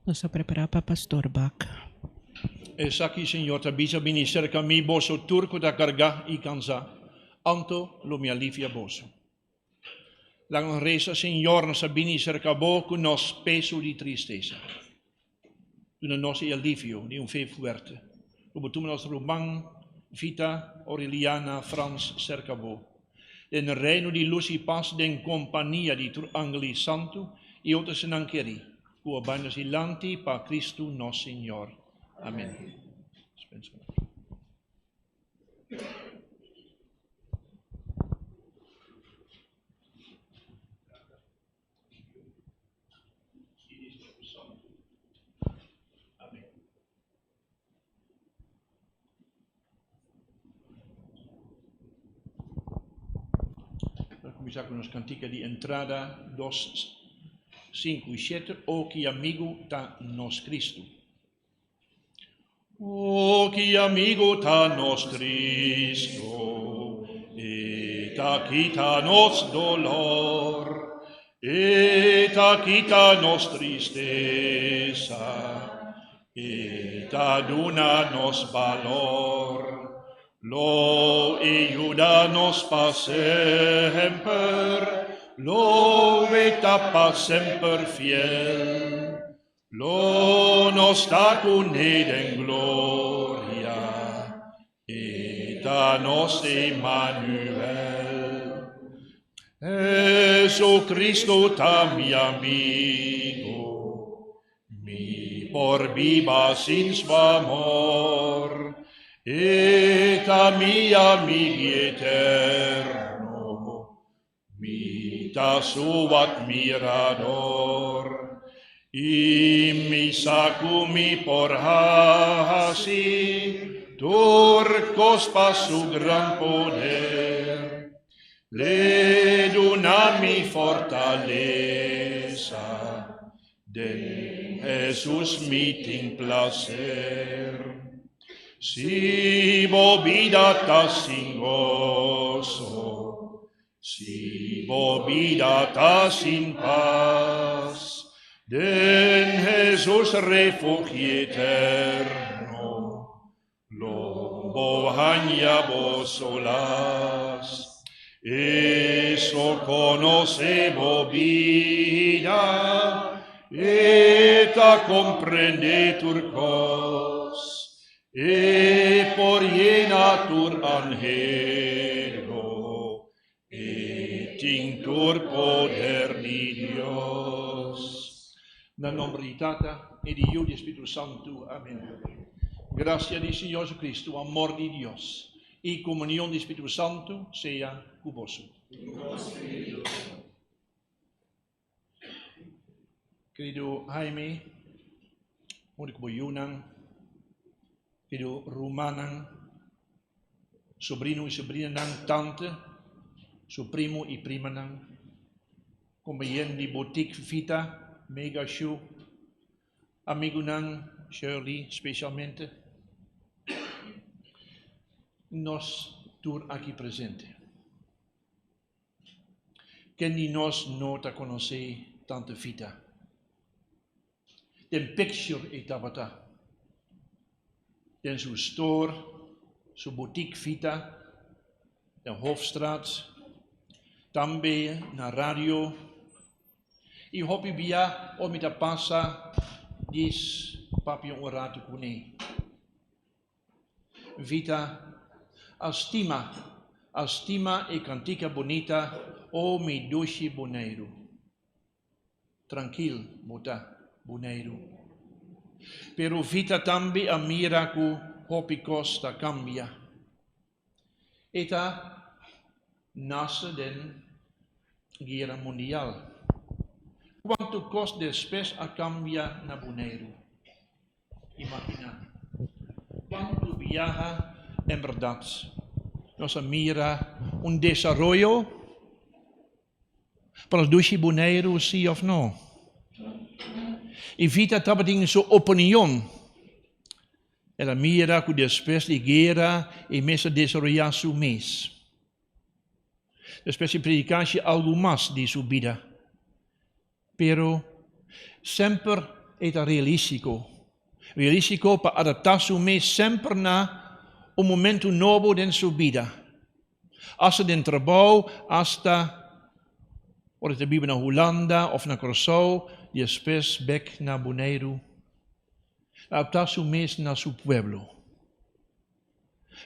Nos ta prepará pa Pastor Bak. Esaki Señor ta bisa, Bini serka mi, boso tur ku ta kargá i kansá, anto lo mi alivia boso. Laga nos resa, Señor, nos a bini serka bo ku nos peso di tristesa. Duna nos e alivio di un fe fuerte. Lo bo tuma nos ruman. Vita Aureliana Frans serka bo. Den reino di lus i pas den kompania di tur angel i santu i otro esnan kerí, ku a bai nos dilanti pa Kristu nos Señor. Amen. Kuminsá ku nos kantika di entrada dos, sinku i shete, O ki amigu ta nos Kristu. O ki amigu ta nos Kristu, e ta kita nos dolor, e ta kita nos tristesa, E ta duna nos balor, Lo e yuda nos pa semper, Lo e ta pa semper fiel, Lo nos ta kuné den gloria, E ta nos Emmanuel. Jesucristo ta mi amigo, Mi por biba sin su amor, E ta mi amigi eterno, Mi ta su admirador. I mi sa ku mi por hasi tur kos pa su gran poder. L'e duna mi fortalesa, Den Hesus mi tin placer. Si bo bida ta sin goso, Si bo bida ta sin pas, Den Hesus refugio eterno, Lo bo haña bo solas. E so conoce bo bida, E ta comprende tur cos, E por yena tur anhelo, E tin tur poder di Dios. Na nomber di Tata, i di Yu, i di Spiritu Santu. Amen. Gracia di Señor Jesucristo, amor di Dios, i comunion di Spiritu Santu sea cu boso. Kerido Jaime, huntu ku bo yunan, kerido rumannan, sobrino i sobrinanan, tante, su primo i primanan, kompañero di Boutique Vita, Mega Shoe, amigunan, Shirley spesialmente, nos tur aki presente. Ken di nos no ta konosé Tante Vita? Den picture e tabata. Den su store, su boutique Vita, den Hofstraat, tambe na radio. I hopi bia ora mi ta pasa djis papia un ratu kuné. Vita a stima, a stima e kantika bunita O mi dushi Boneiru. Trankil bo ta, Boneiru. Pero Vita tambe a mira ku hopi kos ta kambia. E ta nase den Guera Mundial. Kuantu kos despues a kambia na Boneiru? Imaginá kuantu biaha en bèrdat nos a mira un desaroyo pa nos dushi Boneiru, sí òf no? I Vita tabatin su opinion. El a mira ku despues di guera e mes a desaroyá su mes. Despues di predikashi algu mas di su bida. Pero semper e ta realístiko. Realístiko pa adaptá su mes semper na un momentu nobo den su bida. Asta den trabou, asta ora e ta biba na Hulanda òf na Kòrsou, despues bèk na Boneiru. Adaptá su mes na su pueblo.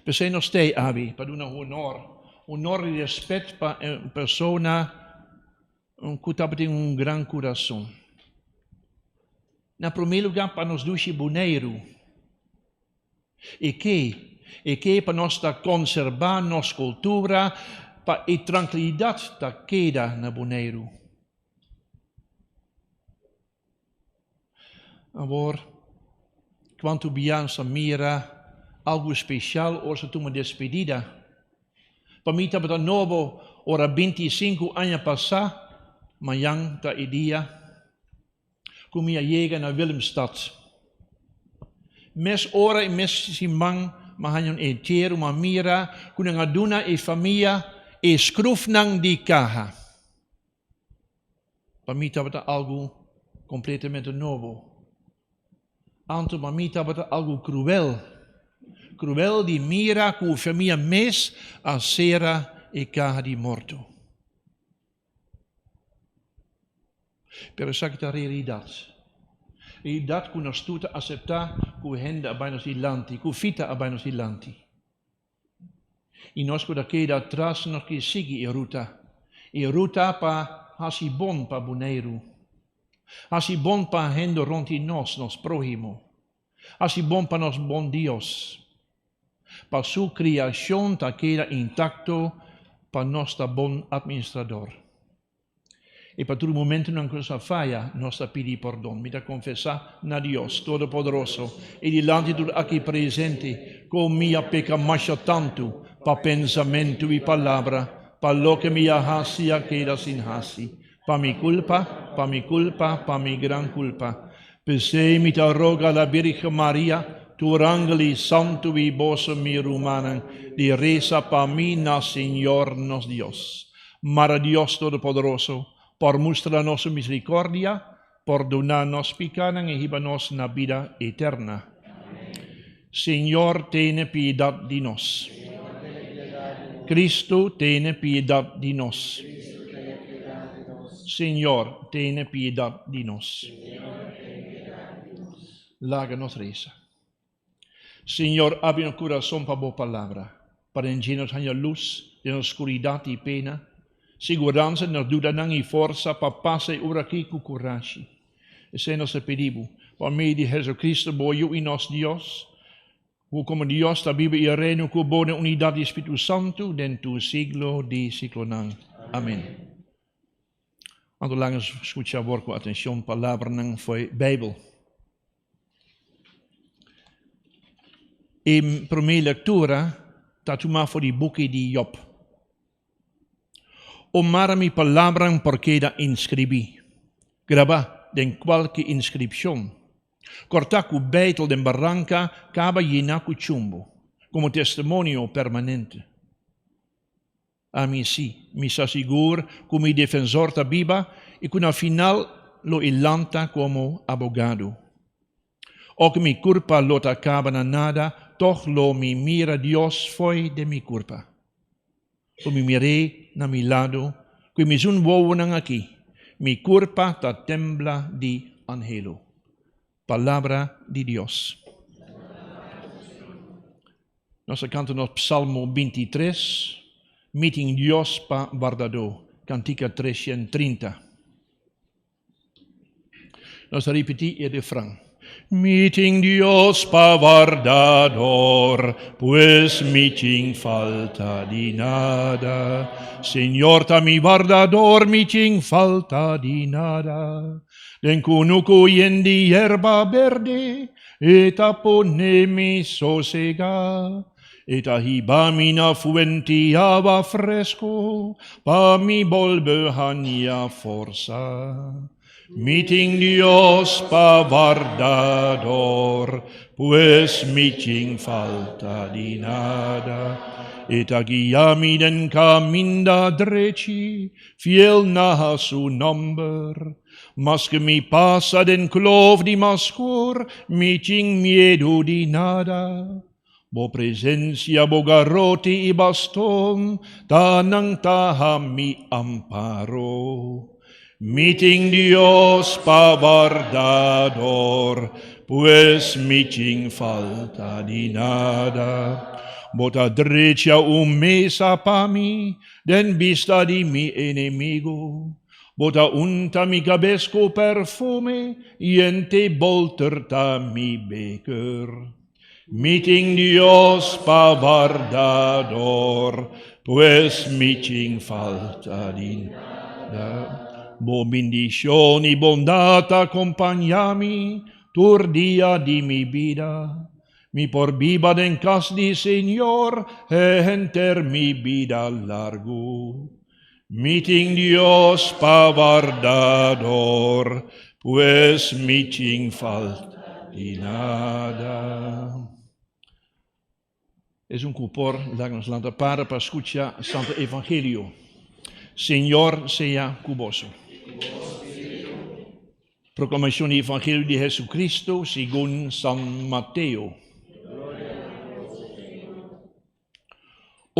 P'esei nos t'ei abi pa duna honor, honor i respet pa e persona ku tabatin un gran kurason. Na promé lugá pa nos dushi Boneiru. E ke? E ke pa nos ta konserbá nos kultura, pa e trankilidat ta keda na Boneiru. Awor, kuantu bia nos a mira algu spesial ora sa tuma despedida? Pa mi tabata nobo ora 25 aña pasá, mañan ta e dia ku mi a yega na Willemstad. Mes ora i mes siman mi a haña un entiero, mi a mira ku nan a duna e famia e skrufnan di kaha. Pa mi tabata algu kompletamente nobo. Anto pa mi tabata algu kruel. Kruel di mira ku famia mes a sera e kaha di morto. Pero esaki ta realidat. Realidat ku nos tur ta aseptá ku hende a bai nos dilanti, ku fita a bai nos dilanti. I nos ku ta keda atras nos ke sigui e ruta. E ruta pa hasi bon pa Boneiru. Hasi bon pa hende rònt di nos, nos próhimo. Hasi bon pa nos bon Dios. Pa su kriashon ta keda intakto pa nos ta bon atministrador. I pa tur momentunan ku nos a faya, nos ta pidi pordon. Mi ta konfesá na Dios Todopoderoso i dilanti tur aki presente ku mi a peka masha tantu pa pensamentu i palabra, pa loke mi a hasi i a keda sin hasi, pa mi kulpa, pa mi kulpa, pa mi gran kulpa. P'esei mi ta roga la Birgen Maria, tur angel i santu i boso mi rumannan, di resa pa mi na Señor nos Dios. Mara Dios Todopoderoso por mustra nos su misericordia, pordona nos picanan y hiba nos na bida eterna. Señor, tene piedad di nos. Cristo, tene piedad di nos. Señor, tene piedad di nos. Laga nos resa. Señor, abri nos kurason pa Bo Palabra, pa den dje nos haña lus den nos skuridat i pena, siguransa den nos dudanan i forsa pa pasa e ora aki ku kurashi. Esei nos ta pidi Bo, pa medio di Jesucristo, Bo Yu i nos Dios, ku komo Dios ta biba i reina ku Bo den unidat di Spiritu Santu den tur siglo di siglonan. Amen. Anto laga nos skucha awor ku atenshon palabranan fo'i Beibel. E promé lektura ta tumá for di buki di Job. O mara mi palabran por keda inskribí, grabá den kualke inskripshon, kòrtá ku beitel den baranka kaba yená ku chumbu, komo testimonio permanente. Ami sí, mi sa sigur ku mi defensor ta biba i ku na final lo e lanta komo abogado. Oke mi kurpa lo ta kaba na nada, tòg lo mi mira Dios fo'i den mi kurpa. Lo mi mir'é na mi lado ku e mesun wowonan akí. Mi kurpa ta tembla di anhelo. Palabra di Dios. Nos a kanta nos Psalmo 23, Mi tin Dios pa wardadó, kantika 330. Nos a ripití e refran. Mi tin Dios pa wardador, pues mi tin falta di nada. Señor ta mi wardador, mi tin falta di nada. Den kunuku yen di yerba berde, e ta pone mi sosegá. E ta hiba mi na fuent'i awa fresku, pa mi bolbe haña forsa. Mi tin Dios pa wardador, pues mi tin falta di nada. E ta guia mi den kaminda drechi, Fiel na su nòmber. Maske mi pasa den klof di mas skur, mi tin miedu di nada. Bo presensia, bo garoti i baston, ta nan taha mi amparo. Mi tin Dios pa wardador. Pues mi tin falta di nada. Bo ta drecha un mesa pa mi den bista di mi enemigu. Bo ta unta mi kabes ku perfume, yen te bolter ta mi beker. Mi tin Dios pa wardador, pues mi tin falta di nada. Bo bindishon i bondat ta kompañá mi tur dia di mi bida. Mi por biba den kas di Señor henter mi bida largu. Mi tin Dios pa wardador, pues mi tin falta di nada. Es un ku por laga nos lanta para pa skucha Santo Evangelio. Señor sea ku boso. Proklamashon di Evangelio di Jesucristo segun San Mateo.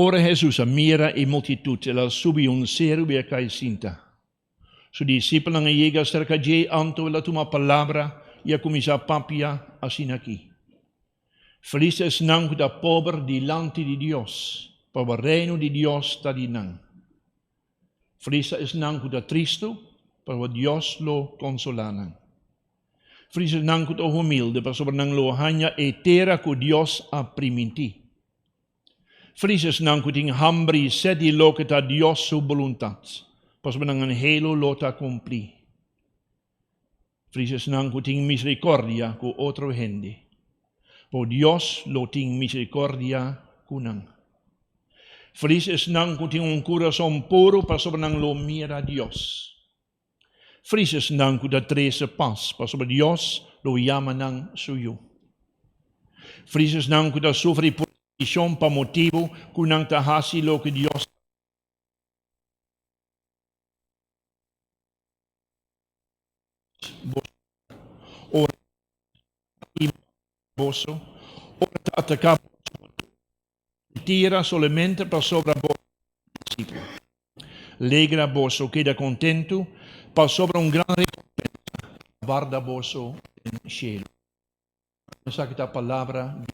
Ora Hesus a mira e multitut, el a subi un seru i a kai sinta. Su disipelnan a yega serka dje, anto el a tuma palabra i a kuminsá papia asina aki, Felis ta esnan ku ta pober dilanti di Dios, pasobra Reino di Dios ta di nan. Felis ta esnan ku ta tristu, pasobra Dios lo konsolá nan. Felis esnan ku ta humilde, pasobra nan lo haña e tera ku Dios a primintí. Felis esnan ku tin hamber i set di loke ta Dios su boluntat, pasobra nan anhelo lo ta kumplí. Felis esnan ku tin miserikordia ku otro hende, po Dios lo tin miserikordia ku nan. Felis esnan ku tin un kurason puru, pasobra nan lo mira Dios. Felis esnan ku ta trese pas, pasobra Dios lo yama nan su yu. Felis esnan ku ta sufri persekushon pa motibu ku nan ta hasi loke Dios boso ora ta boso, ora ta ataká boso ku tur mentira solamente pasobra boso ta disipel. Legra boso, keda kontentu, pasobra un gran rekompensa ta warda boso den shelu. Esaki ta palabra di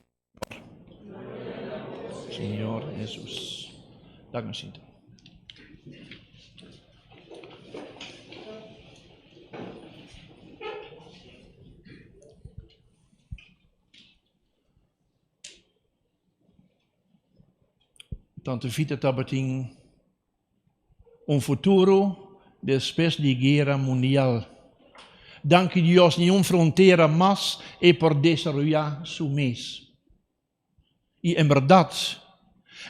Señor. Señor Hesus. Laga nos sinta. Tante Vita tabatin un futuro despues di guera mundial. Danki Dios niun frontera mas e por desaroyá su mes. I en bèrdat,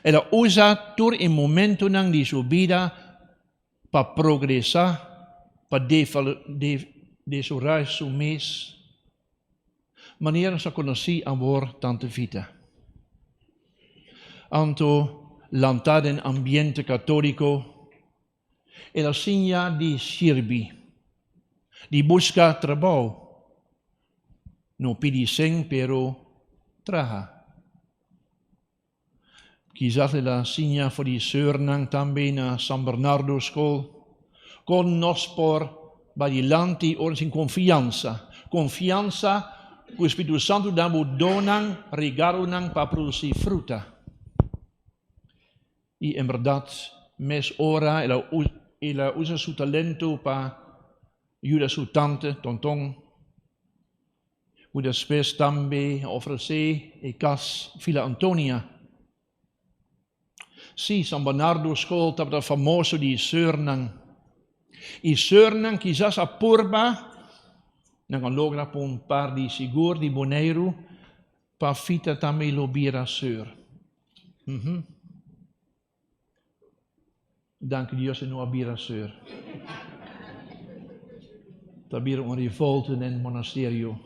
el a usa tur e momentunan di su bida pa progresá, pa desaroyá su mes. Manera nos a konosí awor Tante Vita. Anto lantá den ambiente katóliko, el a siña di sirbi, di buska trabou, no pidi sen pero traha. Kisas el a siña for di seurnan tambe na San Bernardo School kon nos por bai dilanti ora sin konfiansa, konfiansa ku e Spiritu Santu da bo donnan, regalonan pa produsí fruta. I en bèrdat mes ora el a usa su talento pa yuda su tante, Tonton. Ku despues tambe a ofresé e kas Villa Antonia. Sí, San Bernardo School tabata famoso di seurnan. I seurnan kisas a purba, nan a logra pa un par di sigur di Boneiru, pa Fita tambe lo bira seur. Uhum. Danki Dios e no a bira seur. Ta bira un revolte den monasterio.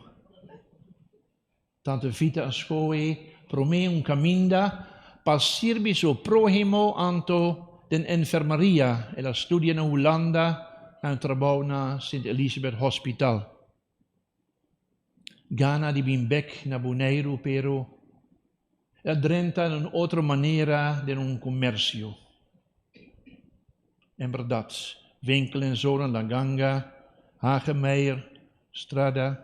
Tante Vita a skohe promé un kaminda pa sirbi su próhimo anto den enfermeria el a studia na Hulanda na un trabou na Sint Elisabeth Hospital. Gana di bin bek na Boneiru pero el a drenta den un otro manera den un komersio. En bèrdat, winkel en zo na La Ganga, Hagemeyer, Strada.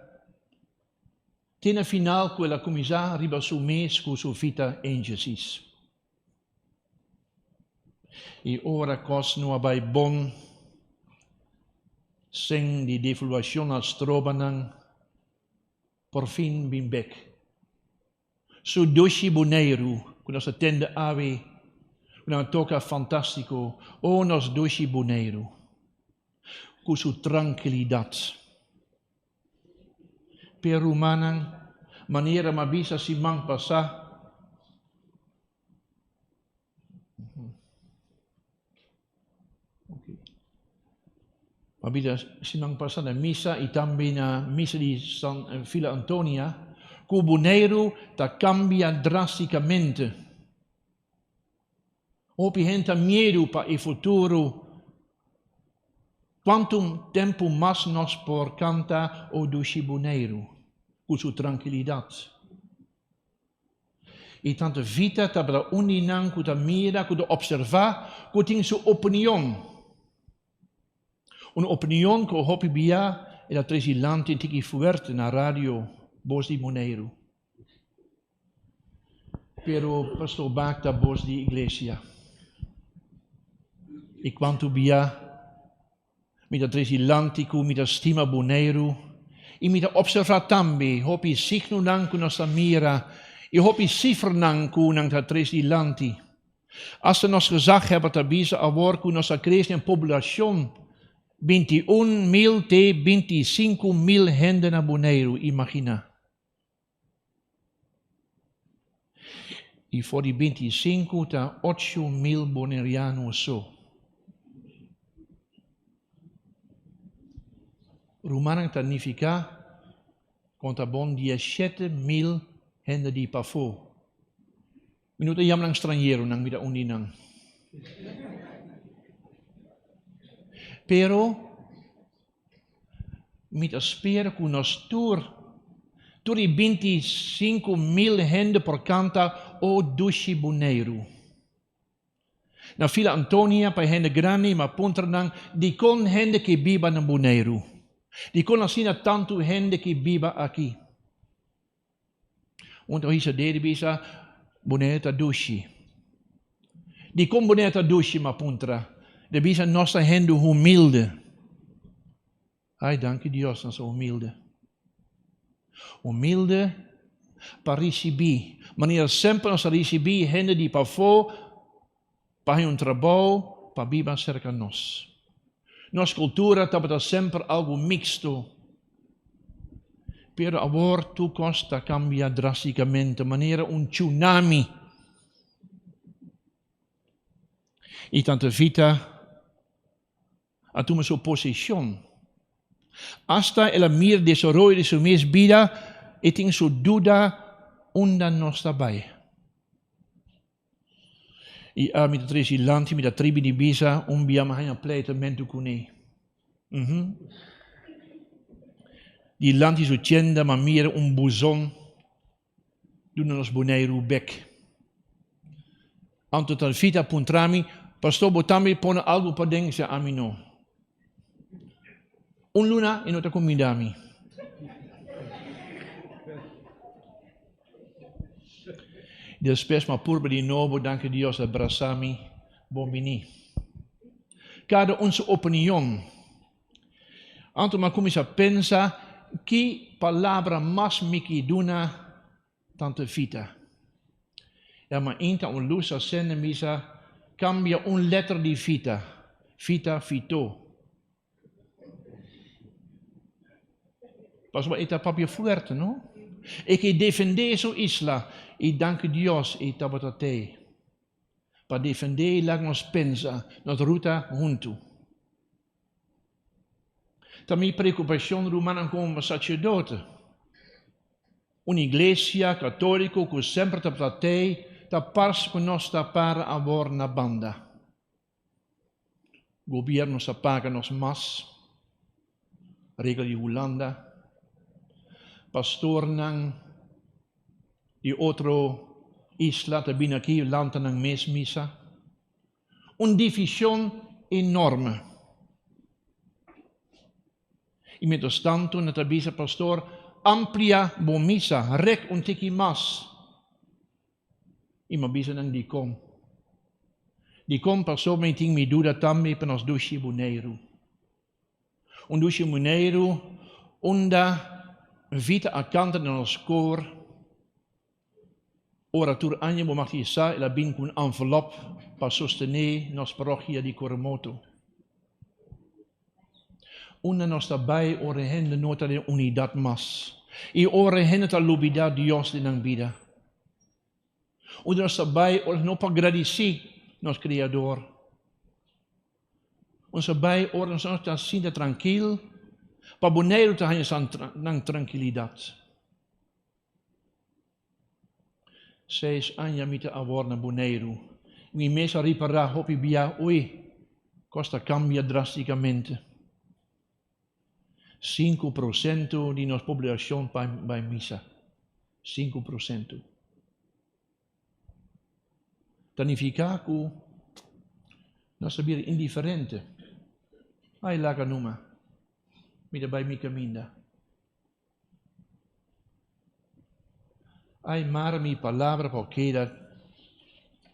Te na final ku el a kuminsá riba su mes ku su Vita Angesis. I ora kos no a bai bon, sen di devaluashon a stroba nan, porfin bin bek. Su dushi Boneiru ku nos a tende awe ku nan a toka fantástiko, o nos dushi Boneiru ku su trankilidat. P'e rumannan, manera m'a bisa siman pasá, M'a bisa siman pasá na misa i tambe na misa di San Villa Antonia ku Boneiru ta kambia drástikamente. Hopi hende ta miedu pa e futuro. Kuantu tempu mas nos por kanta O Dushi Boneiru ku su trankilidat? I Tante Vita tabata un di nan ku ta mira, ku ta opservá, ku tin su opinion. Un opinion ku hopi bia el a trese dilanti tiki fuerte na radio Bos di Boneiru. Pero Pastor Bak ta bos di iglesia. I kuantu bia mi ta trese dilanti ku mi ta stima Boneiru i mi ta opservá tambe hopi signonan ku nos ta mira i hopi sifranan ku nan ta trese dilanti. Asta nos gezaghebber ta bisa awor ku nos a krese den poblashon 21 mil te 25 mil hende na Boneiru, imaginá. I for di 25 ta 8 mil boneriano so. Rumannan ta nifiká konta bon 17 mil hende di pafó. Mi no ta yama nan stranheronan, mi ta un di nan. Pero mi ta spera ku nos tur, tur e 25 mil hende por kanta O Dushi Boneiru. Na Villa Antonia pa hende grandi m'a puntra nan dikon hende ke biba na Boneiru. Dikon asina tantu hende ke biba aki. Un ta hisa dede bisa Boneiru ta dushi. Dikon Boneiru ta dushi m'a puntra. De bisa nos ta hende humilde. Ai, danki Dios, nos ta humilde. Humilde pa risibí. Manera semper nos a risibí hende di pafó pa un trabou pa biba serka nos. Nos kultura tabata semper algu miksto. Pero awor tur kos ta kambia drástikamente, manera un tsunami. I Tante Vita a tuma su posishon. Asta el a mira desaroyo di su mes bida i tin su duda unda nos ta bai. I ami ta trese dilanti, mi ta tribi di bisa un bia mi a haña pleitamentu kuné. Dilanti su tienda m'a mira un buzon duna nos Boneiru bek. Anto Tante Vita a puntra mi, Pastor, bo tambe pone algu paden? Mi sa, ami no. Un luna e no ta kuminda mi. Despues m'a purba di nobo, danki Dios a brasa mi, bon bini. Kada un su opinion. Anto m'a kuminsá pensa ki palabra mas mi ke duna Tante Vita. E mainta un lus a sende misa kambia un lèter di Vita, Vita Vito. Pasobra e ta papia fuerte, no? E ke defendé su isla i danki Dios e tabata tei pa defendé i laga nos pensa nos ruta huntu. Ta mi preokupashon rumannan komo sacerdote. Un iglesia katóliko ku semper tabata tei ta parse ku nos ta para awor na banda. Gobierno sa paga nos mas, regla di Hulanda. Pastornan di otro isla ta bini aki lanta nan mes misa. Un divishon enorme. I mientras tantu nan ta bisa pastor, amplia bo misa, rek un tiki mas. I mi a bisa nan dikon. Dikon pasobra mi tin mi duda tambe pa nos dushi Boneiru. Un dushi Boneiru unda Vita a kanta den nos kor. Ora tur aña bo mag sa el a bin ku un envelop pa sostené nos parokia di Coromoto. Unda nos ta bai ora hende no ta den unidat mas i ora hende ta lubidá Dios den nan bida? Unda nos ta bai ora no por gradisí nos Kriador? Nos ta bai ora nos no ta sinta trankil pa Boneiru ta haña nan trankilidat. Seis aña mi ta awor na Boneiru. Mi mes a ripará hopi bia, ui, kos ta kambia drástikamente. 5% di nos poblashon bai misa. 5%. Ta nifiká ku nos ta bira indiferente. Ai laga numa, mi ta bai mi kaminda. Ai mara mi palabra por keda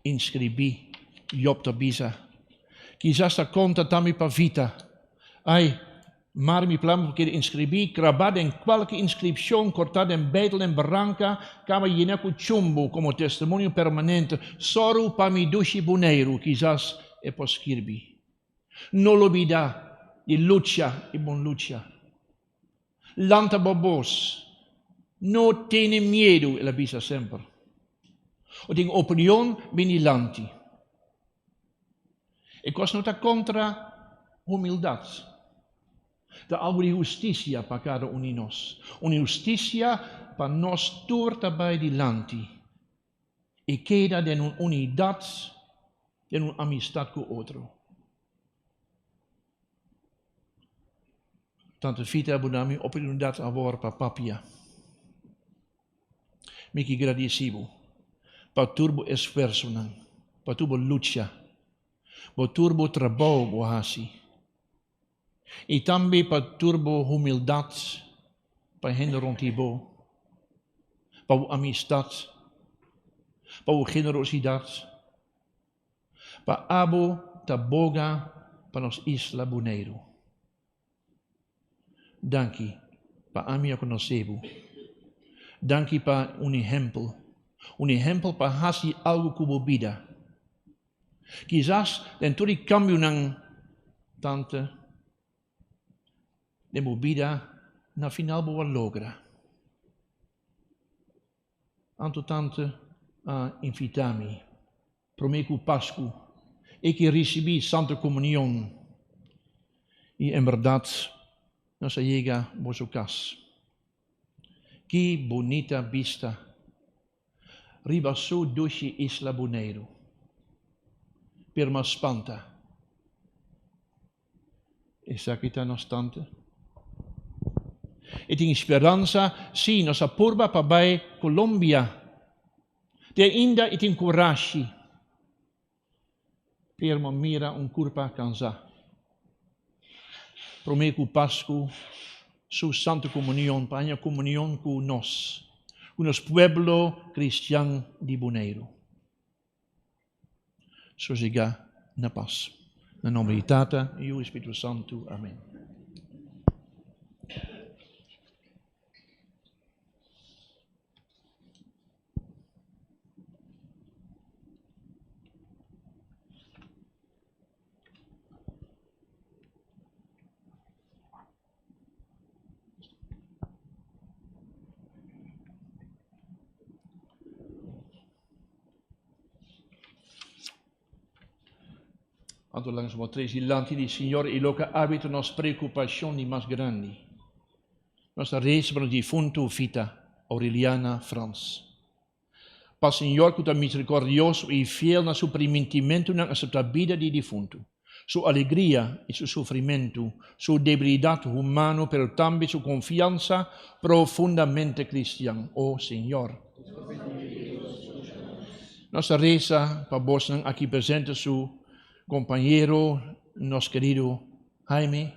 inskribí, Job ta bisa. Kisas ta konta tambe pa Vita. Ai, mara mi palabra por keda inskribí, krabá den kualke inskripshon, kortá den beitel den baranka, kaba yená ku chumbu komo testimonio permanente. Sòru pa mi dushi Boneiru, kisas e por skirbi. No lubidá di lucha e bon lucha. Lanta bo bos. No tene miedu, el a bisa semper. O tin opinion, bini lanti. E kos no ta kontra humildat. Ta algu di hustisia pa kada un di nos. Un hustisia pa nos tur ta bai dilanti i keda den un unidat, den un amistat ku otro. Tante Fita a buna mi oportunidat awor pa papia. Mi ke gradisí bo pa tur bo esfuersonan, pa tur bo lucha, bo tur bo trabou bo hasi i tambe pa tur bo humildat pa hende rònt di bo, pa bo amistat, pa bo generosidat. Pa abo ta boga pa nos isla Boneiru. Danki pa ami a konosé bo. Danki pa un ehèmpel. Un ehèmpel pa hasi algu ku bo bida. Kisas den tur e kambionan tante den bo bida na final bo a logra. Anto tante a invitá mi promé ku Pasku e ke risibí Santa Komunion i en bèrdat nos a yega boso kas. Ki bunita bista riba su dushi isla Boneiru. Pero m'a spanta. Esaki ta nos tante. E tin speransa, sí, nos a purba pa bai Colombia. Te ainda e tin kurashi. Pero mi a mira un kurpa kansá. Promé ku Pasku, su Santa Komunion, pa haña komunion ku nos, ku nos pueblo kristian di Boneiru. Sosegá na pas. Na nomber di Tata, Yu i Spiritu Santu. Amen. Anto langs bo tres dilanti di Señor i loke abi ta nos preokupashon di mas grandi. Nos ta resa pa nos difuntu Vita Aureliana Frans. Pa Señor ku ta miserikordioso i fiel na su primintimentunan aseptá bida di difuntu, su alegria i su sufrimentu, su debilidat humano pero tambe su konfiansa profundamente kristian. O Señor. Nos ta resa pa bosnan aki presente su kompañero, nos kerido Jaime.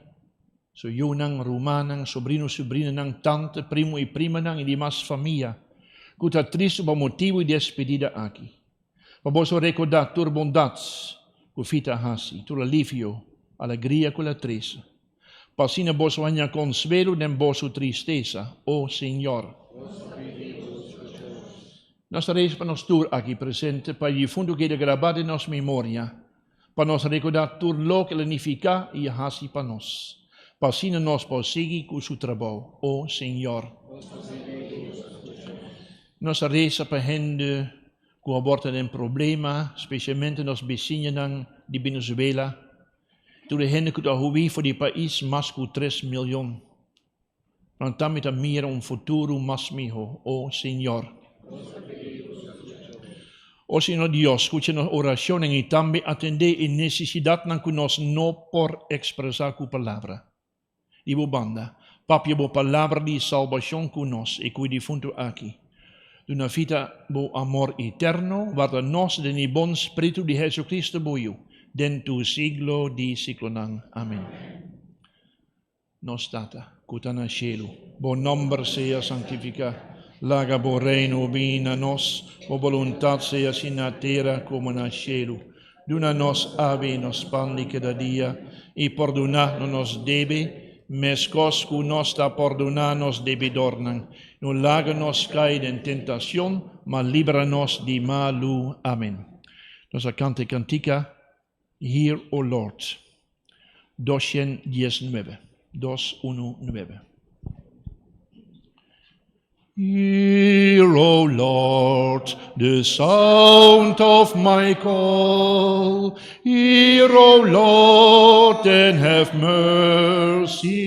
Su yunan, rumannan, sobrino, subrinanan, tante, primo i primanan i dimas famia ku ta tristu pa motibu di despedida aki. Pa boso rekordá tur bondat ku Fita a hasi, tur alivio, alegria ku el a trese. Pa asina boso haña konsuelo den boso tristesa, o Señor. Nos ta resa pa nos tur aki presente pa e difuntu keda grabá den nos memoria, pa nos rekordá tur loke el a nifiká i a hasi pa nos, pa asina nos por sigui ku su trabou, o Señor. Nos ta resa pa hende ku awor ta den problema, spesialmente nos bisiñanan di Venezuela, tur e hende ku ta huí for di e pais, mas ku tres milion. Nan tambe ta mira un futuro mas miho, o Señor. O Señor Dios, skucha nos orashonnan i tambe atendé e nesesidatnan ku nos no por ekspresá ku palabra. Di bo banda, papia bo palabra di salbashon ku nos i ku e difuntu aki. Duna fita bo amor eterno, warda nos den e bon Spritu di Jesucristo bo Yu, den tur siglo di siglonan. Amen. Nos Tata, ku ta na shelu, bo nòmber sea santifiká. Laga bo Reino bini na nos, bo boluntat sea hasi na tera komo na shelu. Duna nos awe nos pan di kada dia, i pordoná no nos debe, meskos ku nos ta pordoná nos debidornan. No laga nos kai den tentashon, ma libra nos di malu. Amen. Nos a kanta e kantika. Hear, O Lord. 219. 219. Hear, O Lord, the sound of my call. Hear, O Lord, and have mercy.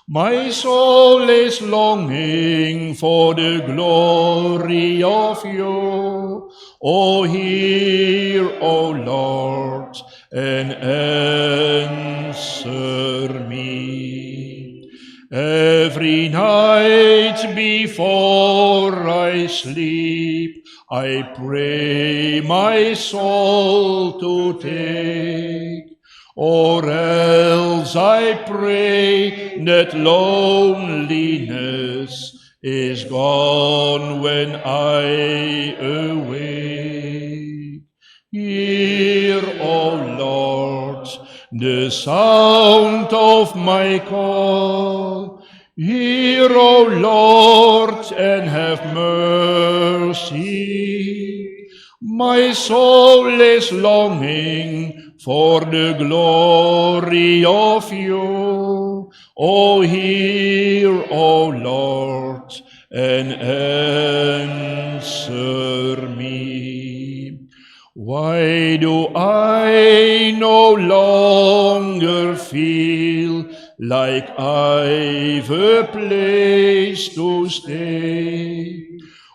My soul is longing for the glory of you. O hear, O Lord, and answer me. Every night before I sleep, I pray my soul to take. Or else I pray that loneliness is gone when I awake. Hear, O Lord, the sound of my call. Hear, O Lord, and have mercy. My soul is longing for the glory of you. O hear, O Lord, and answer me. Why do I no longer feel like I've a place to stay?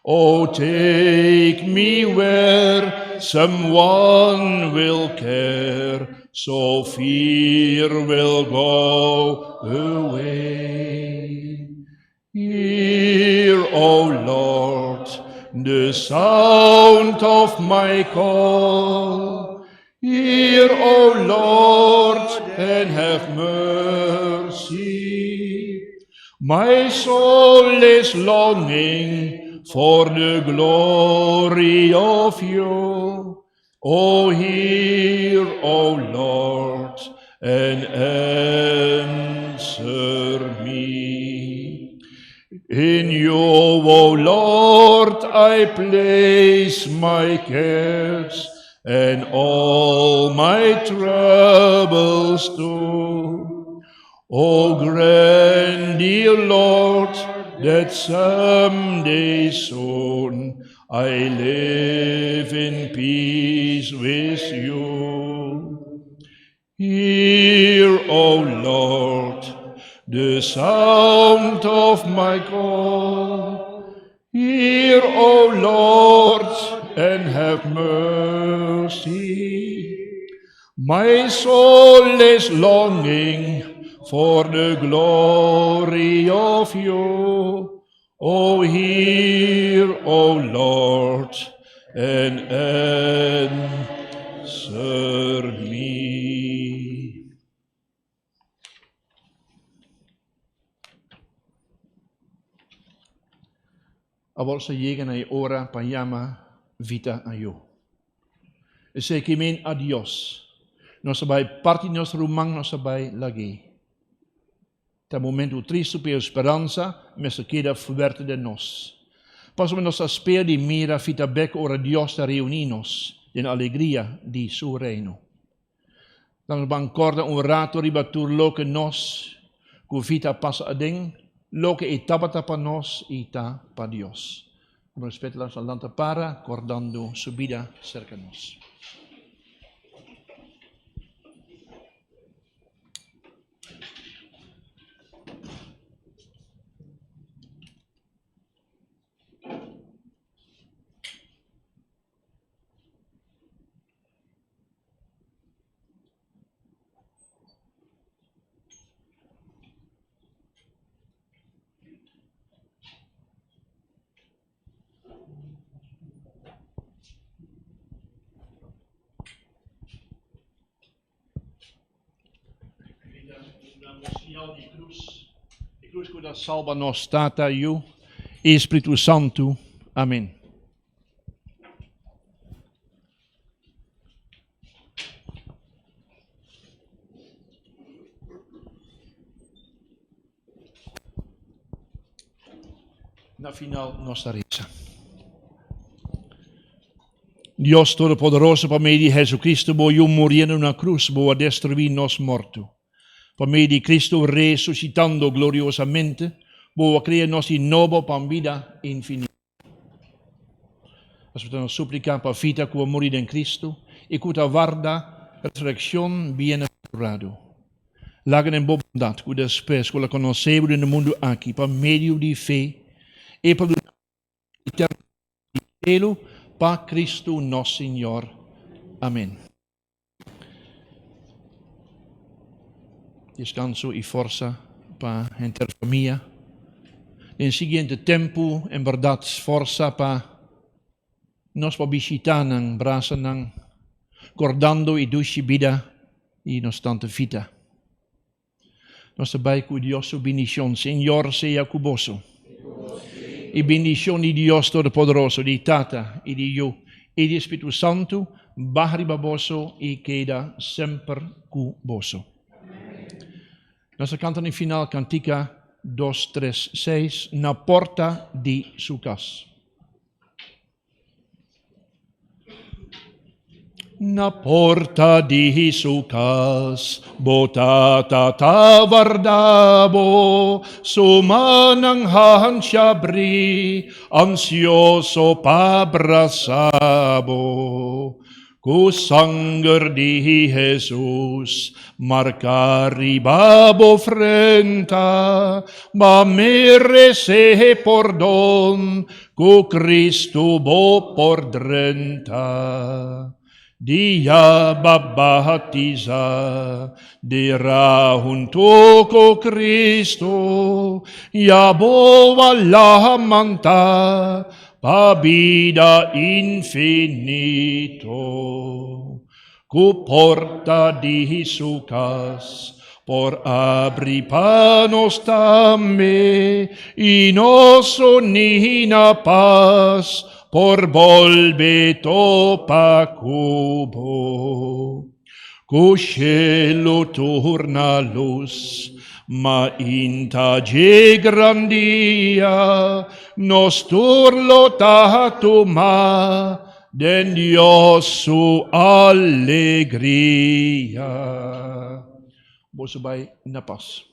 Oh, take me where someone will care, so fear will go away. Hear, O Lord, the sound of my call. Hear, O Lord, and have mercy. My soul is longing for the glory of you. O hear, O Lord, and answer me. In you, O Lord, I place my cares and all my troubles too. O grant, dear Lord, that someday soon I live in peace with you. Hear, O Lord, the sound of my call. Hear, O Lord, and have mercy. My soul is longing for the glory of you. O hear, O Lord, and answer me. Awor sa yega na e ora pa yama Vita ayó. Esei ke men adios. Nos a bai parti nos ruman, nos a bai lag'é. Ta momentu tristu pero speransa mester keda fuerte den nos. Pasobra nos ta spera di mira Vita bek ora Dios ta reuní nos den alegria di Su Reino. Laga nos ban kòrda un ratu riba tur loke nos ku Vita a pasa aden, loke e tabata pa nos i ta pa Dios. Ku respeto laga nos a lanta para kòrdando su bida serka nos. E cruz ku ta salba nos, Tata, Yu i Spiritu Santu. Amen. Na final nos ta resa. Dios Todopoderoso, pa medio di Jesucristo, bo Yu muriendo na cruz, bo a destruí nos morto. Pa medio di Cristo resucitando gloriosamente, bo a crea nos di nobo pa un bida infinito. Nos ta suplica pa Vita cu a muri den Cristo y cu ta warda resurreccion bienaventurado. Laga den bo bondad cu despues cu el a conoce bo den e mundo aki pa medio di fe e por duna bo eterno di cielo pa Cristo nos Señor. Amen. Descanso y forsa pa henter famia. Den siguiente tempu, en berdad forsa pa nos por bishita nan, brasa nan, cordando e dushi bida di nos tante Vita. Nos ta bai ku Dios su bindishon. Señor sea ku boso. E bindishon di Dios Todopoderoso, di Tata i di Yu i di Spiritu Santu baha riba boso i keda semper ku boso. Nos ta kanta na final kantika dos, tres, seis, Na porta di su kas. Na porta di su cas, bo tata ta warda bo, su mannan hancha abrí, ansioso pa brasa bo. Ku sanger di Hesus marká riba bo frenta, b'a meresé pordon, Ku Cristo bo por drenta. Dia b'a batiza, dera hunto ku Cristo, ya bo a lamanta pa bida infinito. Ku porta di su kas por abri pa nos tambe i nos uní na pas por bolbe topa ku bo. Ku shelu tur na lus, mainta dje gran dia, nos tur lo ta tuma Den Dios su alegria. Boso bai na pas.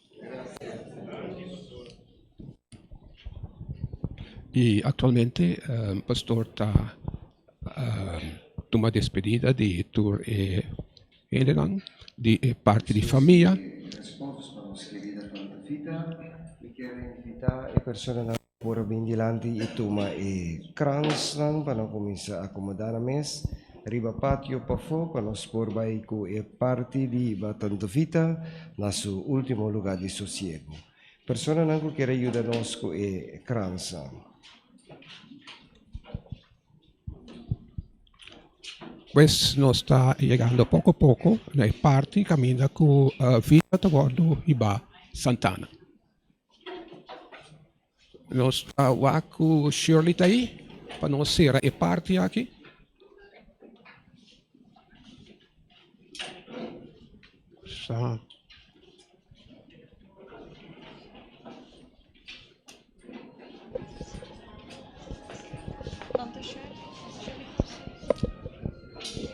Y actualmente pastor ta tuma despedida di tur e hendenan di e parti di famia. Responsos pa nos kerida Tante Vita. Mi kier invita e personanan. Por a bin dilanti i tuma e kransnan pa nan kuminsá akomodá nan mes riba patio pafó pa nos por bai ku e parti di hiba Tante Vita na su último lugá di sosiegu. Personanan ku kier a yuda nos ku e kransnan. Pues nos ta yegando poko poko na e parti kaminda ku Vita ta wòrdu hibá Santana. Nos ta wak ku Shirley ta ei pa nos sera e parti aki. Sa.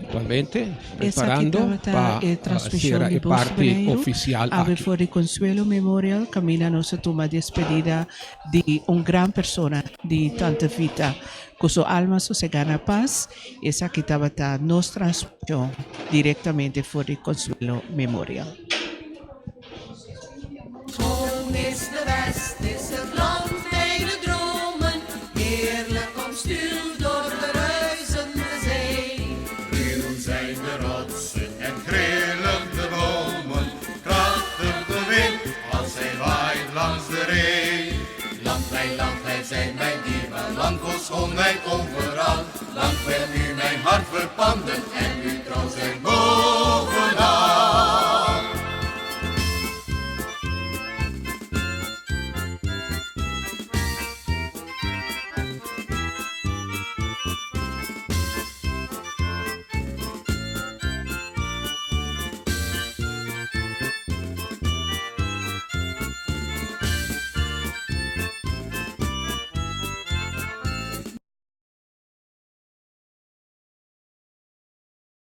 Actualmente preparando pa cera e parti oficial Awe aki. for di Consuelo Memorial caminda nos a tuma despedida di un gran persona di Tante Vita. Cu su alma sosega na paz. Esaki tabata nos transmision directamente for di Consuelo Memorial. Schoon is de West, is het land mijner dromen, heerlijk omstuwd door de ruisende zee. Ruw zijn de rotsen en grillig de bomen, krachtig de wind als hij waait langs de ree. Land, mijn land, wij zijn mijn dierbaar land, vol schoonheid overal.